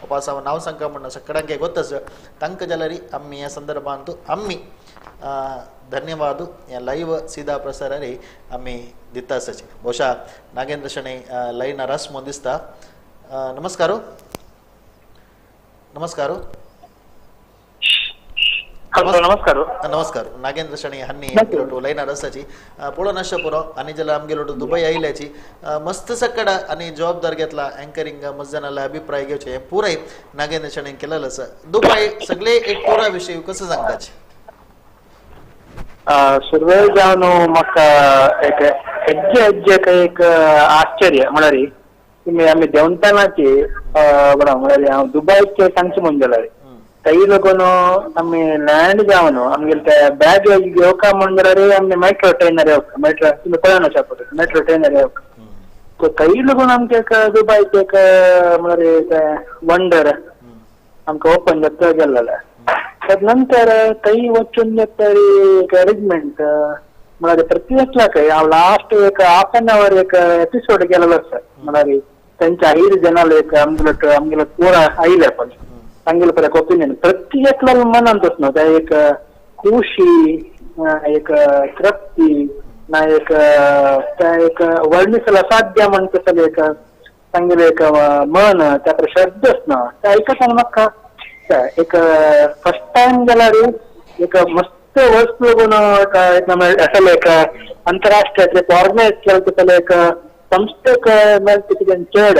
उपास हांव नांव सांगता म्हणून सगळ्यांक गोत आसा तांकां जाल्यार आमी ह्या संदर्भांत आमी धन्यवाद ह्या लायव्ह सीधा प्रसारारी आमी दिता आसाची. बहुशा नागेंद्र शणै लायनार आस म्हूण दिसता. नमस्कार नमस्कार नमस्कार नमस्कार. नागेंद्र शणै हांणी आमगेलोटू लायनार आसाची पळोवन आसचें पुरो. आनी जाल्यार आमगेलोटू दुबय आयल्याची मस्त सकड आनी जबाबदार घेतला अँकरींग मस्त जाणाले अभिप्राय घेवचे हें पुराय नागेंद्र शणै केलेलें आसा. दुबय सगळे एक टुरा विशयी कसो सांगताचे? सुरवे जावन म्हाका एक हेज्जे हेज्जेक एक आश्चर्य म्हळ्यार तुमी आमी देंवतानाची बरो म्हळ्यार हांव दुबयचे सांगचें म्हूण जाल्यार थंय लागून आमी लँड जावन आमगेले ते बॅग घेवका म्हूण जाल्यार आमी मेट्रो ट्रेनार येवका. मेट्रो तुमी पळोवन आसा पळय मेट्रो ट्रेनार येवका. सो थंय लागून आमकां एक दुबयचें एक म्हळ्यार तें वंडर आमकां ओपन जाता गेल्लें. तद नंतर थंय वचून तरी एक अरेंजमेंट म्हळ्यार प्रति एकल्याक हांव लास्ट एक हाफ एन our एक एपिसोड गेलेलो आसा. म्हळ्यार तांच्या ಐದು ಜನ एक आमगेलो आमगेलो पूरा आयले पण तांगेलो पर एक ओपिनियन प्रति एकल्या मनांत न्हू ते एक खुशी एक तृप्ती ना एक ते एक वर्णिसल असाध्य म्हणटा एक तांगेलें एक मन त्या शब्दच ना ते आयकतना म्हाका एक फर्स्ट टायम जाल्यार एक मस्त वस्तू असल एक अंतरराष्ट्रीय एक ऑर्गनायज केलें तसलें एक संस्थेक मेळटा कितें चड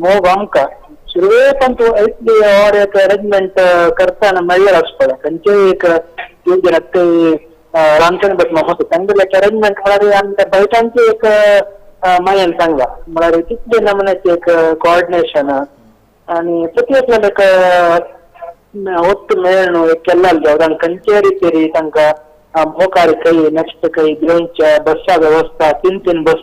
मोग आमकां सुरवेक तूं इतली और एक अरेंजमेंट करतना मेळ्ळें आसता पळय खंयचेय एक ते रामचंद्र भट मामा तांगेलें एक अरेंजमेंट म्हळ्यार आमच्या बैठांचें एक मायेन सांगला म्हळ्यार तितले नमुन्याचें एक कोऑर्डिनेशन आनी प्रति एकल्याक एक ಒಟ್ಟು ಮೇळನು केल्लें जावं खंयचे रितीरी तांकां मोकार खंय नेक्स्ट खंय घेवच्या बस्सा व्यवस्था तीन तीन बस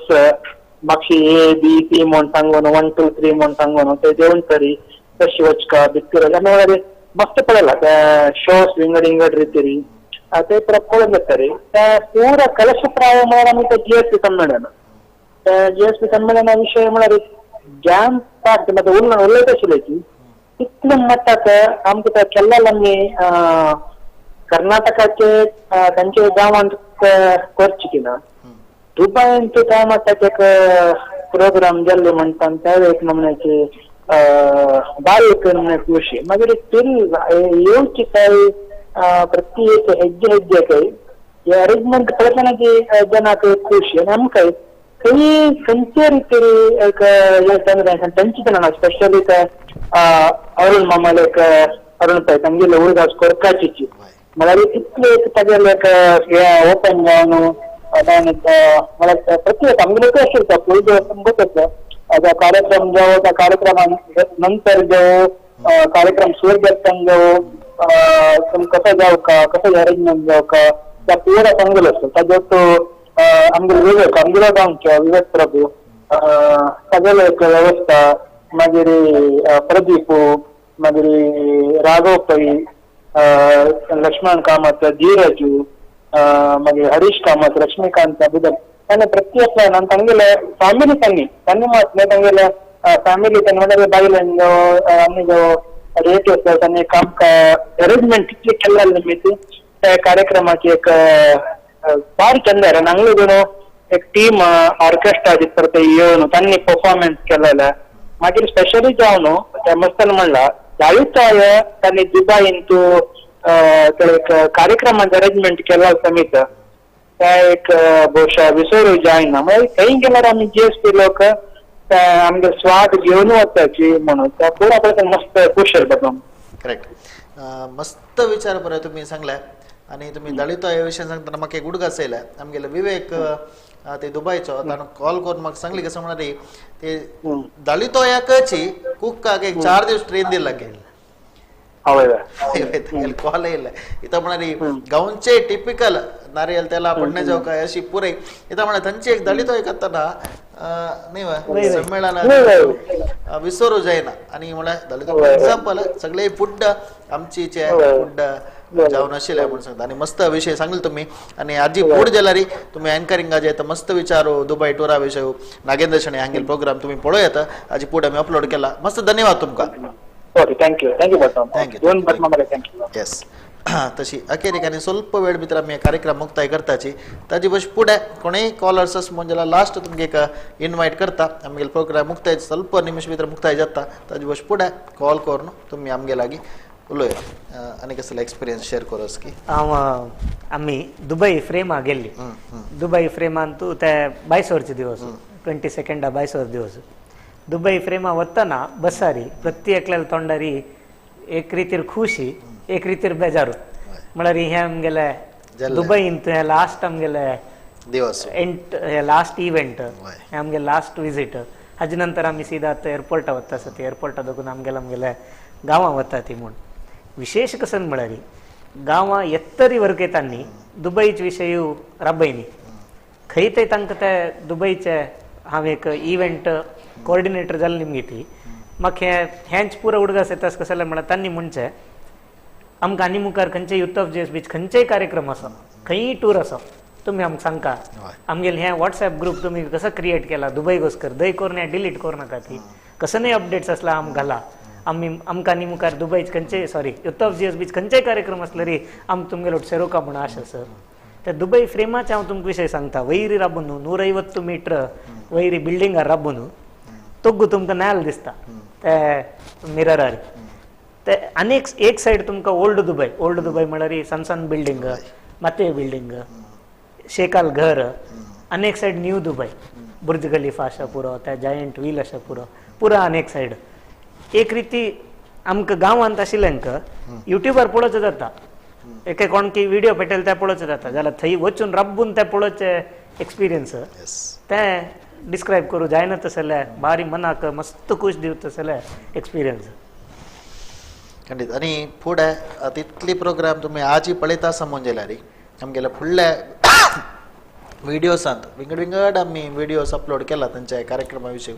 मागशी ए बी सी म्हूण सांगून 1 2 3 म्हूण सांगून ते देवन तरी कशी वचका भितर म्हळ्यार मस्त पळयला ते शोस विंगड विंगड रितीरी ते परत पळोवन जाता रे. त्या पुरा कलशप्राय म्हळ्यार आमी ते GSP संमेलन त्या GSP संमेलना विशय म्हळ्यार जॅम पॅक्ड मागीर उलयता आशिल्लें की तितले मट्टाक आमकां त्या केल्ल्याल आमी कर्नाटकाचे तांचे गांवांत करचे की ना दुबयंत त्या मट्टाक एक प्रोग्राम जाल्ले म्हणटा ते एक नमुन्याचे बारीक खुशी. मागीर स्टील येवची काय प्रत्येक हेज्जे हेज्जे काय हे अरेंजमेंट पळयतना जी जनाक खुशी आनी आमकां खंय खंयचे रितीर एक तांची जाणां स्पेशली अरुण मामाले एक अरुण पै तांगेले उडगास कोरकाचीची म्हळ्यार तितले एक तागेले एक हे ओपन जावन म्हळ्यार प्रत्येक आमगेले कशें उरता पयलीं गोत त्या कार्यक्रम जावं त्या कार्यक्रमा नंतर जावं कार्यक्रम सुरू जातना जावं कसो जावका कसो अरेंजमेंट जावका त्या पुरा सांगलेलो आसता. ताजो तो आमगेलो विवेक आमगेलो गांवचो विवेक प्रभू तागेलो एक वेवस्था, मागीर प्रदीप, मागीर राघव पै, लक्ष्मण कामत, धीरज, मागीर हरीश कामत, लक्ष्मीकांत बुधन आनी प्रत्येक तांगेले फॅमिली तांणी तांणी मात न्हय तांगेले फॅमिली तांणी म्हणल्यार बायलांचो आनी जो रिलेटिव्स तांणी काम अरेंजमेंट कितले केल्ले निमित्त त्या कार्यक्रमाची एक भारी चंद आनी हांगले एक टीम ऑर्केस्ट्रा परत येवन तांणी परफॉर्मन्स केलेले. मागीर स्पेशली जावन त्या मस्तान म्हणला जायुताय तांणी दुबाईन तूं एक कार्यक्रमाचे अरेंजमेंट केला समित त्या एक बहुशा विसरू जायना. म्हळ्यार खंय गेल्यार आमी जीएसपी लोक आमगे स्वाद घेवन वताची म्हणून त्या पुरा पळय मस्त खुश जाता. करेक्ट, मस्त विचार बरें तुमी सांगले. आनी तुमी दलितो ह्या विशयान सांगतना म्हाका एक उडगास येयले. आमगेले विवेक ते दुबयचो ताणें कॉल करून म्हाका सांगली कसं म्हणाली ते दलितोयाकची कुक्काक एक 4 दिवस ट्रेन दिला की कॉल येयले. इथं म्हणाली गांवचे टिपिकल नारियल तेला पडणे जावं काय अशी पुरे इथं म्हणा थंयची एक दलितोय करतना न्ही संमेलन विसरू जायना. आनी म्हळ्यार दलितो फॉर एग्जाम्पल सगळे फूड आमची फूड जावन आशिल्लें म्हणून सांगता. आनी मस्त विशय सांगले तुमी. आनी आजी फूड जाल्यार तुमी एंकरिंगाचे येता मस्त विचारू दुबय टुरा विशय नागेंद्र शणै हांगेले प्रोग्राम तुमी पळोवं येता. आजी फूड आमी अपलोड केला. मस्त धन्यवाद तुमकां. Okay, thank you, thank you Bhat. Thank you. दोन भट मामा, thank you. Yes, तशी अखेरीक आनी स्वल्प वेळ भितर आमी कार्यक्रम मुक्ताय करताची. ताजी बस फुडें कोणूय कॉलर्स आस म्हण जाल्यार लास्ट तुमकां एक इनवायट करता. आमगेले प्रोग्राम मुक्ताय स्वल्प निमिश भितर मुक्ताय जाता. ताजी बस फुडें कॉल करून तुमी आमगे लागीं उलोवया आनी कसलो एक्सपिरियन्स शेअर करोस की. हांव आमी दुबय फ्रेमा गेल्ली. दुबय फ्रेमान तूं ते बायसोरचे दिवस 22 बायसोर दिवस दुबय फ्रेमा वतना बसारी प्रति एकल्याला तोंडारी एक रितीर खुशी एक रितीर बेजारू. म्हळ्यार हें आमगेले दुबईन हें लास्ट आमगेले दिवस एंट हें लास्ट इव्हेंट हें आमगे लास्ट विजीट. हाजे नंतर आमी सीधा आतां एअरपोर्टा वता आसा ती एअरपोर्टा दोगून आमगेले आमगेले गांवां वता ती म्हूण विशेश कसन म्हळ्यार गांवां येत्तरी वर्गेतांनी दुबयचे विशय राबयनी खंय ते तांकां ते दुबयचे हांव एक इव्हेंट कोऑर्डिनेटर जालें निमगी ती म्हाका हें हेंच पुरो उडगास येता कशें जाल्यार म्हळ्यार तांणी म्हणचें आमकां आनी मुखार खंयचे युथ ऑफ जीएस बीच खंयचेय कार्यक्रम आसा खंयी टूर आसा तुमी आमकां सांगका. आमगेले हें वॉट्सएप ग्रूप तुमी कसो क्रिएट केला दुबय गोस्कर दय करून हें डिलीट करूं नाका ती कसो न्हय अपडेट्स आसला आम घाला आमी आमकां आनी मुखार दुबय खंयचे sorry youth of GS beach खंयचेय कार्यक्रम आसले री आम तुमगेलो सेरोका म्हूण आश आसा. त्या दुबय फ्रेमाचे हांव तुमकां विशय सांगता. वैरी राबून 150 मीटर वैरी बिल्डिंगार राबून तोग्गू तुमकां नेल दिसता ते मिररार. ते आनी एक सायड तुमकां ओल्ड दुबय, ओल्ड दुबय म्हळ्यार सण सण बिल्डींग, माते बिल्डींग, शेकाल घर, आनी एक side new Dubai, Burj Khalifa आसा पुरो, त्या जायंट व्हील आसा पुरो पुरो आनी एक सायड. एक रिती आमकां गांवांत आशिल्ल्यांक युट्यूबार पळोवचें जाता, एक कोण की व्हिडिओ पेटेल ते पळोवचें जाता, जाल्यार थंय वचून रब्बून ते पळोवचें एक्सपिरियन्स तें डिस्क्रायब करूं जायना तसलें बारी मनाक मस्त खूश दिवता तसलें एक्सपिरियन्स. खंडीत. आनी फुडें तितली प्रोग्राम तुमी आजी पळयता आसा म्हूण जाल्यार आमगेले फुडल्या व्हिडियोसांत विंगड विंगड आमी व्हिडियोज अपलोड केला तांच्या कार्यक्रमा विशयी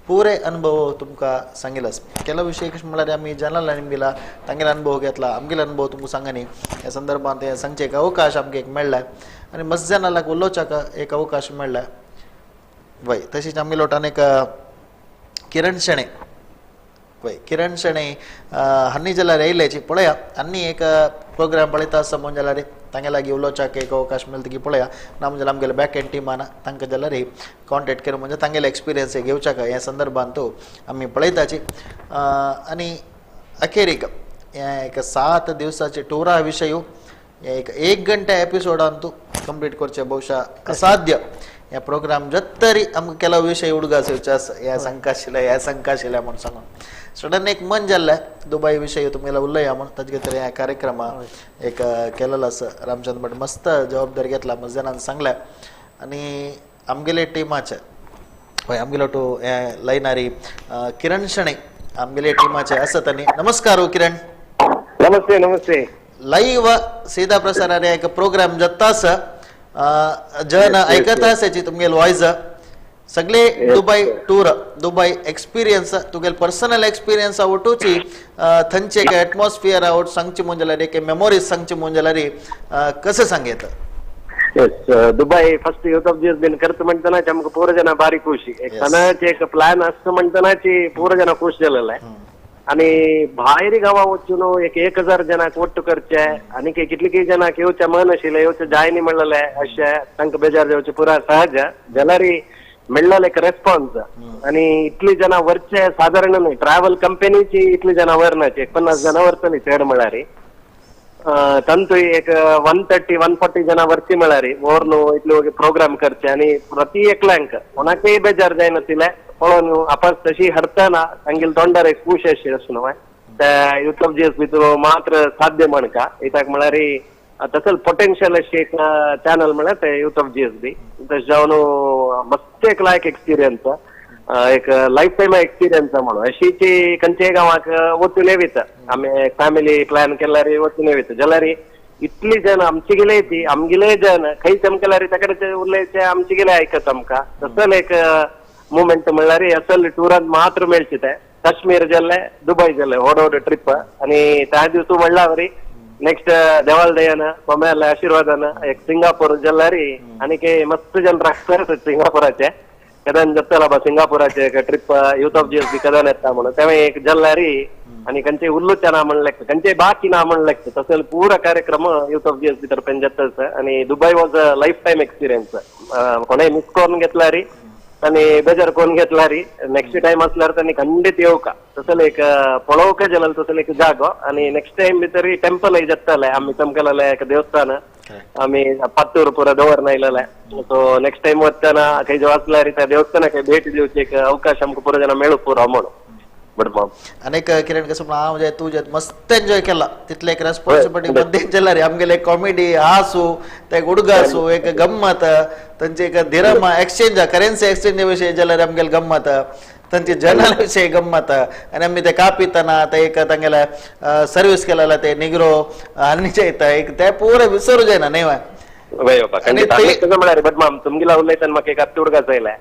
पुरे अनुभव तुमकां सांगिल्लो आसा. केला विशय कशें म्हळ्यार आमी जनाला निमगिला तांगेलो अनुभव घेतला, आमगेलो अनुभव तुमकां सांगनी ह्या संदर्भांत हें सांगचें एक अवकाश आमकां एक मेळ्ळा आनी मस्त जनालाक उलोवच्याक एक अवकाश मेळ्ळा. वय तशीच आमगेलो लोटान एक किरण शणै, वय किरण शणै हांणी जाल्यार येयल्याची पळया आनी एक प्रोग्राम पळयता आसा म्हूण जाल्यार तांगे लागीं उलोवच्याक एक अवकाश मेळटा की पळया ना म्हणजे आमगेले बॅक एंड टिमान तांकां जाल्यार कॉन्टेक्ट करून म्हणजे तांगेले एक्सपिरियन्स घेवच्याक ह्या संदर्भान तो आमी पळयताची. आनी अखेरीक हें एक 7 दिवसाचे टुरा विशय एक 1 घंटा एपिसोडान तूं कंप्लीट करचें बहुशा असाध्य. ह्या प्रोग्राम जत्तरी आमकां केलो विशय उडगास येवचे आसा ह्या संकाशिल्या ह्या संकाशिल्या म्हूण सांगून सडन एक मन जाल्लें दुबय विशय तुमगेलो उलया म्हूण ताजे खातीर ह्या कार्यक्रमा एक केलेलो आसा. रामचंद्र भट मस्त जबाबदारी घेतला मस्त जाणान सांगलें आनी आमगेले टिमाचे हय आमगेलो टू हे लायनारी किरण शणै आमगेले टिमाचे आसत. आनी नमस्कार हो किरण. नमस्ते नमस्ते. लाईव्ह सीधा प्रसाराने एक प्रोग्राम जाता आसा जन ऐकत आसाची तुमगेल वॉयस सगळे दुबय टूर दुबय एक्सपिरियन्स तुगेल पर्सनल एक्सपिरियन्स आवटूची थंयचे एक एटमॉस्फियर आवट सांगची म्हूण जाल्यार एक मेमोरीज सांगची म्हूण जाल्यार कशें सांगयता? Yes, Dubai first youth of GS bin करता म्हणटनाच आमकां पूरा जन बारी खुशी एक सणाचे एक प्लॅन आसता म्हणटनाच पूरा जन खुश जालेले आणि भायर गांवा वचून एक 1000 जणांक ಒಟ್ಟು करचे आनी कितले जणांक येवचे मन आशिल्लें येवचे जायनी म्हणलेले अशें तांकां बेजार जावचें पुरा सहज जाल्यार मेळ्ळेलें एक रेस्पॉन्स आनी इतली जणां वरचे सादारण न्हय ट्रॅव्हल कंपनीची इतली जणां व्हरनाची 50 जणां व्हरतली चड म्हळ्यार ತಂತು एक 130 140 जण वरती म्हळ्यार ओर्नु इतले प्रोग्राम करचे आणि प्रति एकल्यांक कोणाकय बेजार जायनाशिल्लें पळोवन आपण तशी हरतना तांगेले तोंडार एक खूश अशी न्हय त्या युथ ऑफ जीएस भितर मात्र साध्य म्हणका कित्याक म्हळ्यार तसो पोटेन्शियल अशी एक चॅनल म्हळ्यार ते युथ ऑफ जीएस बी तशें जावन मस्त एक लायक एक्सपिरियन्स एक लायफ टायम एक्सपिरियन्स म्हणून अशीची खंयच्याय गांवाक वचून येता आमी फॅमिली प्लॅन केल्यार वचून येता जाल्यार इतली जन आमची गेले ती आमगेले जन खंय चमकेल्यार ताकडे उरले आमचे गेले आयकत आमकां तसो एक मुवमेंट म्हणल्यार असल टुरान मात्र मेळचे ते काश्मीर जाल्ले दुबय जाल्ले व्हड व्हड ट्रिप आनी त्या दिवस म्हणल्या वरी नेक्स्ट देवाल दयान कोम्याल्या आशिर्वादान एक सिंगापूर जाल्यार आनी मस्त जन राखतात सिंगापुराचे कदान जातला बा सिंगापुराचे ट्रिप युथ ऑफ जीएस बी कदान येता म्हणून तेव्हा एक जाल्यार आनी खंयचे उल्लूचे ना म्हण लेखता खंयचे बाकी ना म्हण लेखता तसो पुरा कार्यक्रम युथ ऑफ जीएस बी तर्फेन जाता आनी Dubai was a life time experience कोणेय मिस करून घेतल्यार आनी बेजार करून घेतल्यार नेक्स्ट टायम असल्यार तांणी खंडीत येवका तसो एक पळोवका जाल्यार तसो एक जागो आनी नेक्स्ट टायम भितर टेम्पलय जातले आमी चमकेलेले एक देवस्थान आमी पत्तूर पुरा दवरना आयलेले सो नेक्स्ट टायम वतना खंय जो असल्यार त्या देवस्थानाक भेट दिवची एक अवकाश आमकां पुरो जाणां मेळू पुरो म्हणून. अनेक किरण कसं हांव जे तूं जे मस्त एन्जॉय केला तितले एक रेस्पॉन्सिबिलिटी मध्ये जाल्यार आमगेले कॉमेडी आसूं ते उडगा आसूं एक गम्मत तांची एक धिरम एक्सचेंज करन्सी एक्सचेंज विशय जाल्यार आमगेले गम्मत तांची जनरल विशय गम्मत आनी आमी ते कापितना ते एक तांगेले सर्वीस केलेले ते निग्रो आनी जे एक ते पुरे विसरू जायना न्हय. म्हळ्यार बट माम तुमगेला उलयतना म्हाका एक आत्तां उडगास आयलें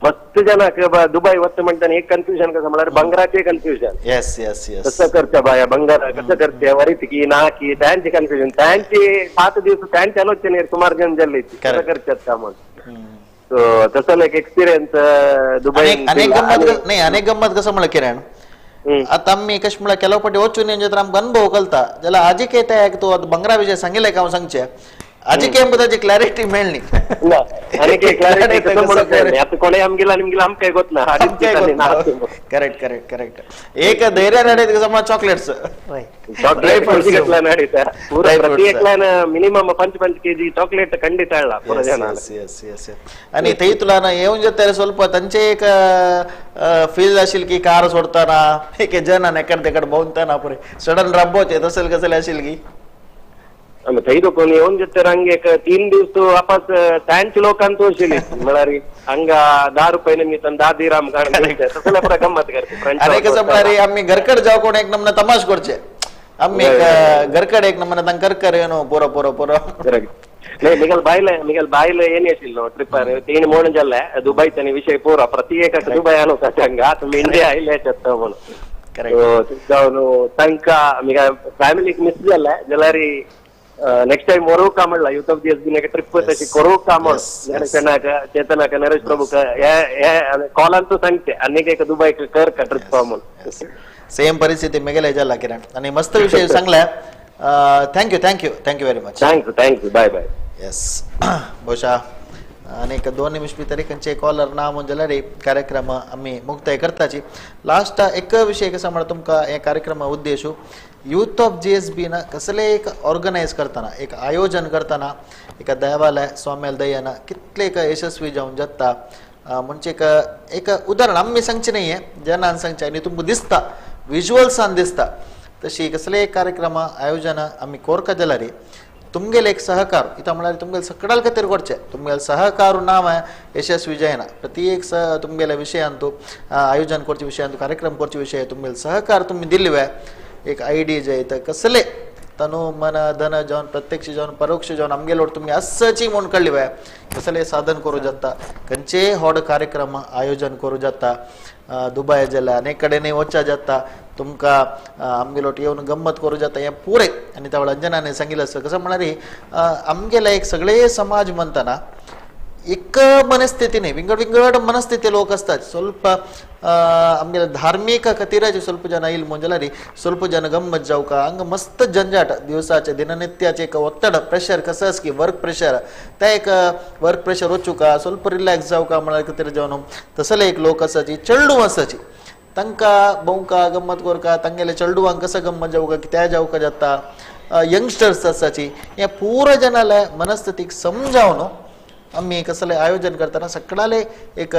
मस्त जनाक दुबय वता म्हणटाना एक कन्फ्युजन कसं म्हळ्यार बंगराचे कन्फ्युजन. येस येस येस कसं करचे बाया बंगार कसं करचे वरीत की ना की त्यांचे कन्फ्युजन त्यांचे 7 दिवस त्यांचे आलोचने सुमार जण जाल्ले कसं करचे का म्हणून. सो तसो एक एक्सपिरियन्स दुबय. अनेक गम्मत नाही अनेक गम्मत कसं म्हणलं किरण आता आम्ही कशें म्हळ्यार केलो फावटी वचून तर आमकां अनुभव कळटा जाल्यार आजीक येता एक तूं बंगरा विशय सांगिल्लें काय हांव सांगचें आजी आमकां ताची क्लॅरिटी मेळ्ळी ना. क्लॅरिटी कोणे आमगेला निमगेला आमकां गोतना. Correct correct correct. एक धैर्यान हाडयत कसं म्हळ्यार चॉकलेट्स ड्राय फ्रुट्स प्रति एकल्यान मिनिमम 5 केजी चॉकलेट ಖಂಡಿತ ಅಲ್ಲ. येस येस. आणि थंय तुला ना येवन जाता ಸ್ವಲ್ಪ तांचे एक फील आशिल्ली की कार सोडताना एक जनान एकड तेकड भोंवताना पुरे सडन रब्बोचे तसेल कसले आशिल्ली की थंय कोण येवन जाता हंगे एक 3 दिवस वापस त्यांचे लोकांत वशिली म्हळ्यार हंगा 10 रुपये निमित्तान 10 दिराम तसले पुरा गम्मत करते. अरे कसं म्हळ्यार आमी घरकड जाव कोण एक नमूना तमाश करचे आमी घरकड एक नमूना तांकां करकर येवन पुरो पुरो पुरो. नाही मिगल बायले मिगल बायले ಏನ್ आशिल्लो ट्रिपार तेणी म्हणून जाल्ले दुबयचो विशय पुरो प्रति एक दुबय आलो हांगा तुमी इंडिया आयले जाता म्हणून. जावन तांकां मिगा फॅमिलीक मिस जाल्ले जाल्यार नेक्स्ट टाइम वरूका म्हणला youth of G S B trip तशी करूका म्हण गणेशनाक चेतनाक नरेश प्रभूक कॉलांतू सांगते आनीक एक दुबय कर का ट्रिप म्हणून. सेम परिस्थिती मेगेले जाला किरण आणि मस्त विषय सांगला. Thank you thank you thank you very much. Thanks thank you, bye bye. Yes, ಬಹುಶಃ अनेक 2 निमिष भितर खंयचे कॉलर ना म्हूण जाल्यार कार्यक्रम आमी मुक्ताय करताची. लास्ट एक विशय कसो म्हळ्यार तुमकां हे कार्यक्रमा उद्देश यूथ ऑफ GSB ना कसले एक ऑर्गनायज करतना एक आयोजन करतना एका देवालय स्वाम्याल दयान कितले एक यशस्वी जावन जाता म्हणजे एक एक उदाहरण आमी सांगचें न्ही हें जनान सांगचें आनी तुमकां दिसता विज्युअल्सान दिसता तशी कसले एक कार्यक्रम आयोजन आमी कोरका जाल्यार तुमगेले एक सहकार इथं म्हळ्यार तुमगेले सगळ्यां खातीर करचें तुमगेले सहकार नांव यशस्वी जायना. प्रत्येक तुमगेल्या विशयांतू आयोजन करचे विशयांतू कार्यक्रम करचे विशय तुमगेले सहकार तुमी दिल्ले एक आयडिया जायत कसले तनु मन धन जावन प्रत्यक्ष जावन परोक्ष जावन आमगेले तुमी अस्सची म्हूण कळ्ळी कसले साधन करूं जाता खंयचेय व्हड कार्यक्रम आयोजन करूं जाता. दुबाय जाल्यार अनेक कडेन वचच्या जाता तुमकां आमगेलो येवन गम्मत करूं जाता हें पुरें. आनी त्या वेळार अंजनाने सांगिल्लें आसा कसं म्हळ्यार आमगेले एक सगळे समाज म्हणतना एक मनस्थिती न्ही विंगड विंगड मनस्थिती लोक असतात. ಸ್ವಲ್ಪ आमगेले धार्मिक खातीराचे ಸ್ವಲ್ಪ जन येयल म्हूण जाल्यार ಸ್ವಲ್ಪ जन गम्मत जावका हांगा मस्त जंजाट दिवसाचे दिननित्याचे एक ಒತ್ತಡ प्रेशर कसं की वर्क प्रेशर त्या एक वर्क प्रेशर वचूका ಸ್ವಲ್ಪ रिलॅक्स जावका म्हळ्यार खातीर जावन तसले एक लोक आसाची चेडूं आसाची तांकां भोंवका गम्मत करका तांगेले चेडवांक कसं गम्मत जावका कित्याक जावका जाता यंगस्टर्स आसाची हे पुरो जनाले मनस्थितीक समजावन आमी कसले आयोजन करतना सगळ्याले एक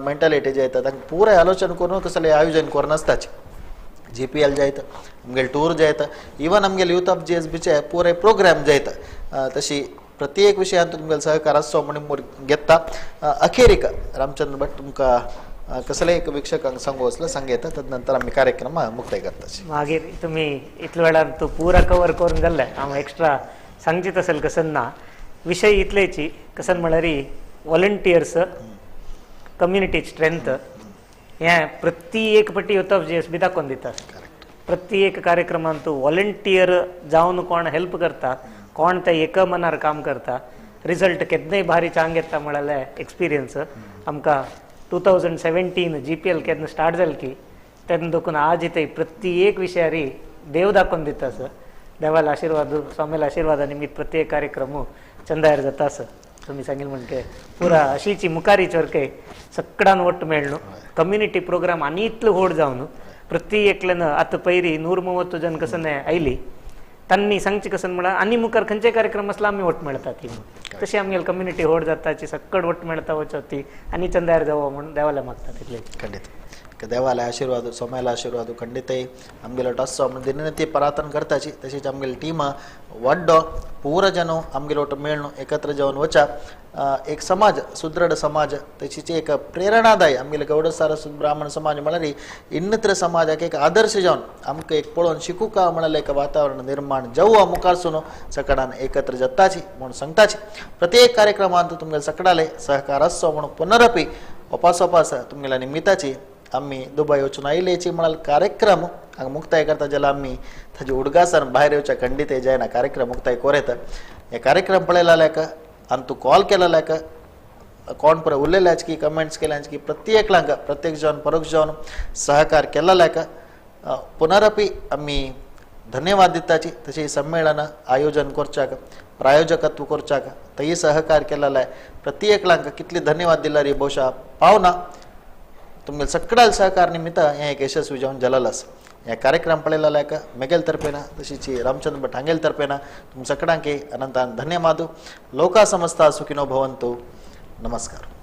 मेंटालिटी जे येता तांकां पुराय आलोचन करून कसले आयोजन करून आसताचे. GPL जायत आमगेले टूर जायत इवन आमगेले यूथ ऑफ GSBचे पुराय प्रोग्राम जायत तशी प्रत्येक विशयांत तुमगेले सहकार आसचो म्हणून घेता. अखेरीक रामचंद्र भट तुमकां कसले एक वीक्षकांक सांगू आसलो सांगयता तदनंतर आमी कार्यक्रम मुक्ताय करताचे. मागीर तुमी इतल्या वेळार तूं पुरा कवर करून जाल्लें हांव एक्स्ट्रा सांगचीत असेल कसन ना विशय इतलेची कसन म्हळ्यार वॉलंटियर्स कम्युनिटी स्ट्रेंथ हें प्रति एक पटी यूथ ऑफ GSB दाखोवन दिता. प्रति एक कार्यक्रमांत वॉलंटियर जावन कोण हेल्प करता कोण ते एक मनार काम करता रिजल्ट केन्नाय भारी चांग येता म्हळ्यार एक्सपिरियन्स आमकां 2017 GPL केन्ना स्टार्ट जालें की तेन्ना देखून आज इथे प्रति एक विशयारी देव दाखोवन दिता सर. देवाला आशीर्वाद स्वामीला आशीर्वादा निमित्त प्रत्येक कार्यक्रम चंदायर जाता सर. तुम्ही सांगेल म्हणके पुरा अशीची मुखारी चरके सगळ्यान ಒಟ್ಟು मेळ्ळो कम्युनिटी प्रोग्राम आनी इतलो व्हड जावन प्रति एकल्यान आतां पयरी 130 जन कसने आयली तांणी सांगचे कसन म्हळ्यार आनी मुखार खंयचे कार्यक्रम आसला आमी वट मेळटा ती तशी आमगेली कम्युनिटी व्हड जाताची सगळ वट मेळटा वचो ती आनी चंदायर जावो म्हणून देवाला मागता तितले. खंडित देवाला आशीर्वाद सोम्याला आशीर्वाद खंडितय आमगेलो टस्सो म्हण दिननित्य प्रार्थना करताची. तशीच आमगेली टीम वाड्डो पूरा जनो आमगेलो मेळ्ळो एकत्र जावन वचा एक समाज सुदृढ समाज तशीच एक प्रेरणादायी आमगेले गौड सारस्वत ब्राह्मण समाज म्हळ्यार इन्नितर समाजाक एक आदर्श जावन आमकां एक पळोवन शिकूका म्हळ्यार एक वातावरण निर्माण जावं मुखारसून सकाळान एकत्र जाताची म्हूण सांगताची. प्रत्येक कार्यक्रमांत तुमगेले सगळ्याले सहकार आसचो म्हणून पुनरपी ओपासोपास तुमगेल्या निमित्ताची आम्ही दुबय वचून आयलेची म्हळ्यार कार्यक्रम हांगा मुक्ताय करता जाल्यार आमी ताजे उडगासान भायर येवच्या खंडीत जायना कार्यक्रम मुक्ताय कोरेता. हे कार्यक्रम पळयला आनी तूं कॉल केलेला कोण पुराय उलयल्याच की कमेंट्स केल्याच की प्रत्येकलांक प्रत्येक जावन परोक्ष जावन सहकार केलेल्याक पुनरपी आमी धन्यवाद दिताची. तशी संमेलन आयोजन करच्याक प्रायोजकत्व करच्याक तही सहकार केलेला प्रत्येकलांक कितले धन्यवाद दिला रे बहुशा पावना. तुमगेले सगळ्या सहकार निमित्त हें एक यशस्वी जावन जालेलो आसा. ह्या कार्यक्रम पळयलेल्याक मेगेल तर्फेन तशीच रामचंद्र भट हांगेल तर्फेन तुम सगळ्यांक अनंतान धन्यवाद. लोका समस्ता सुखिनो भवन्तु. नमस्कार.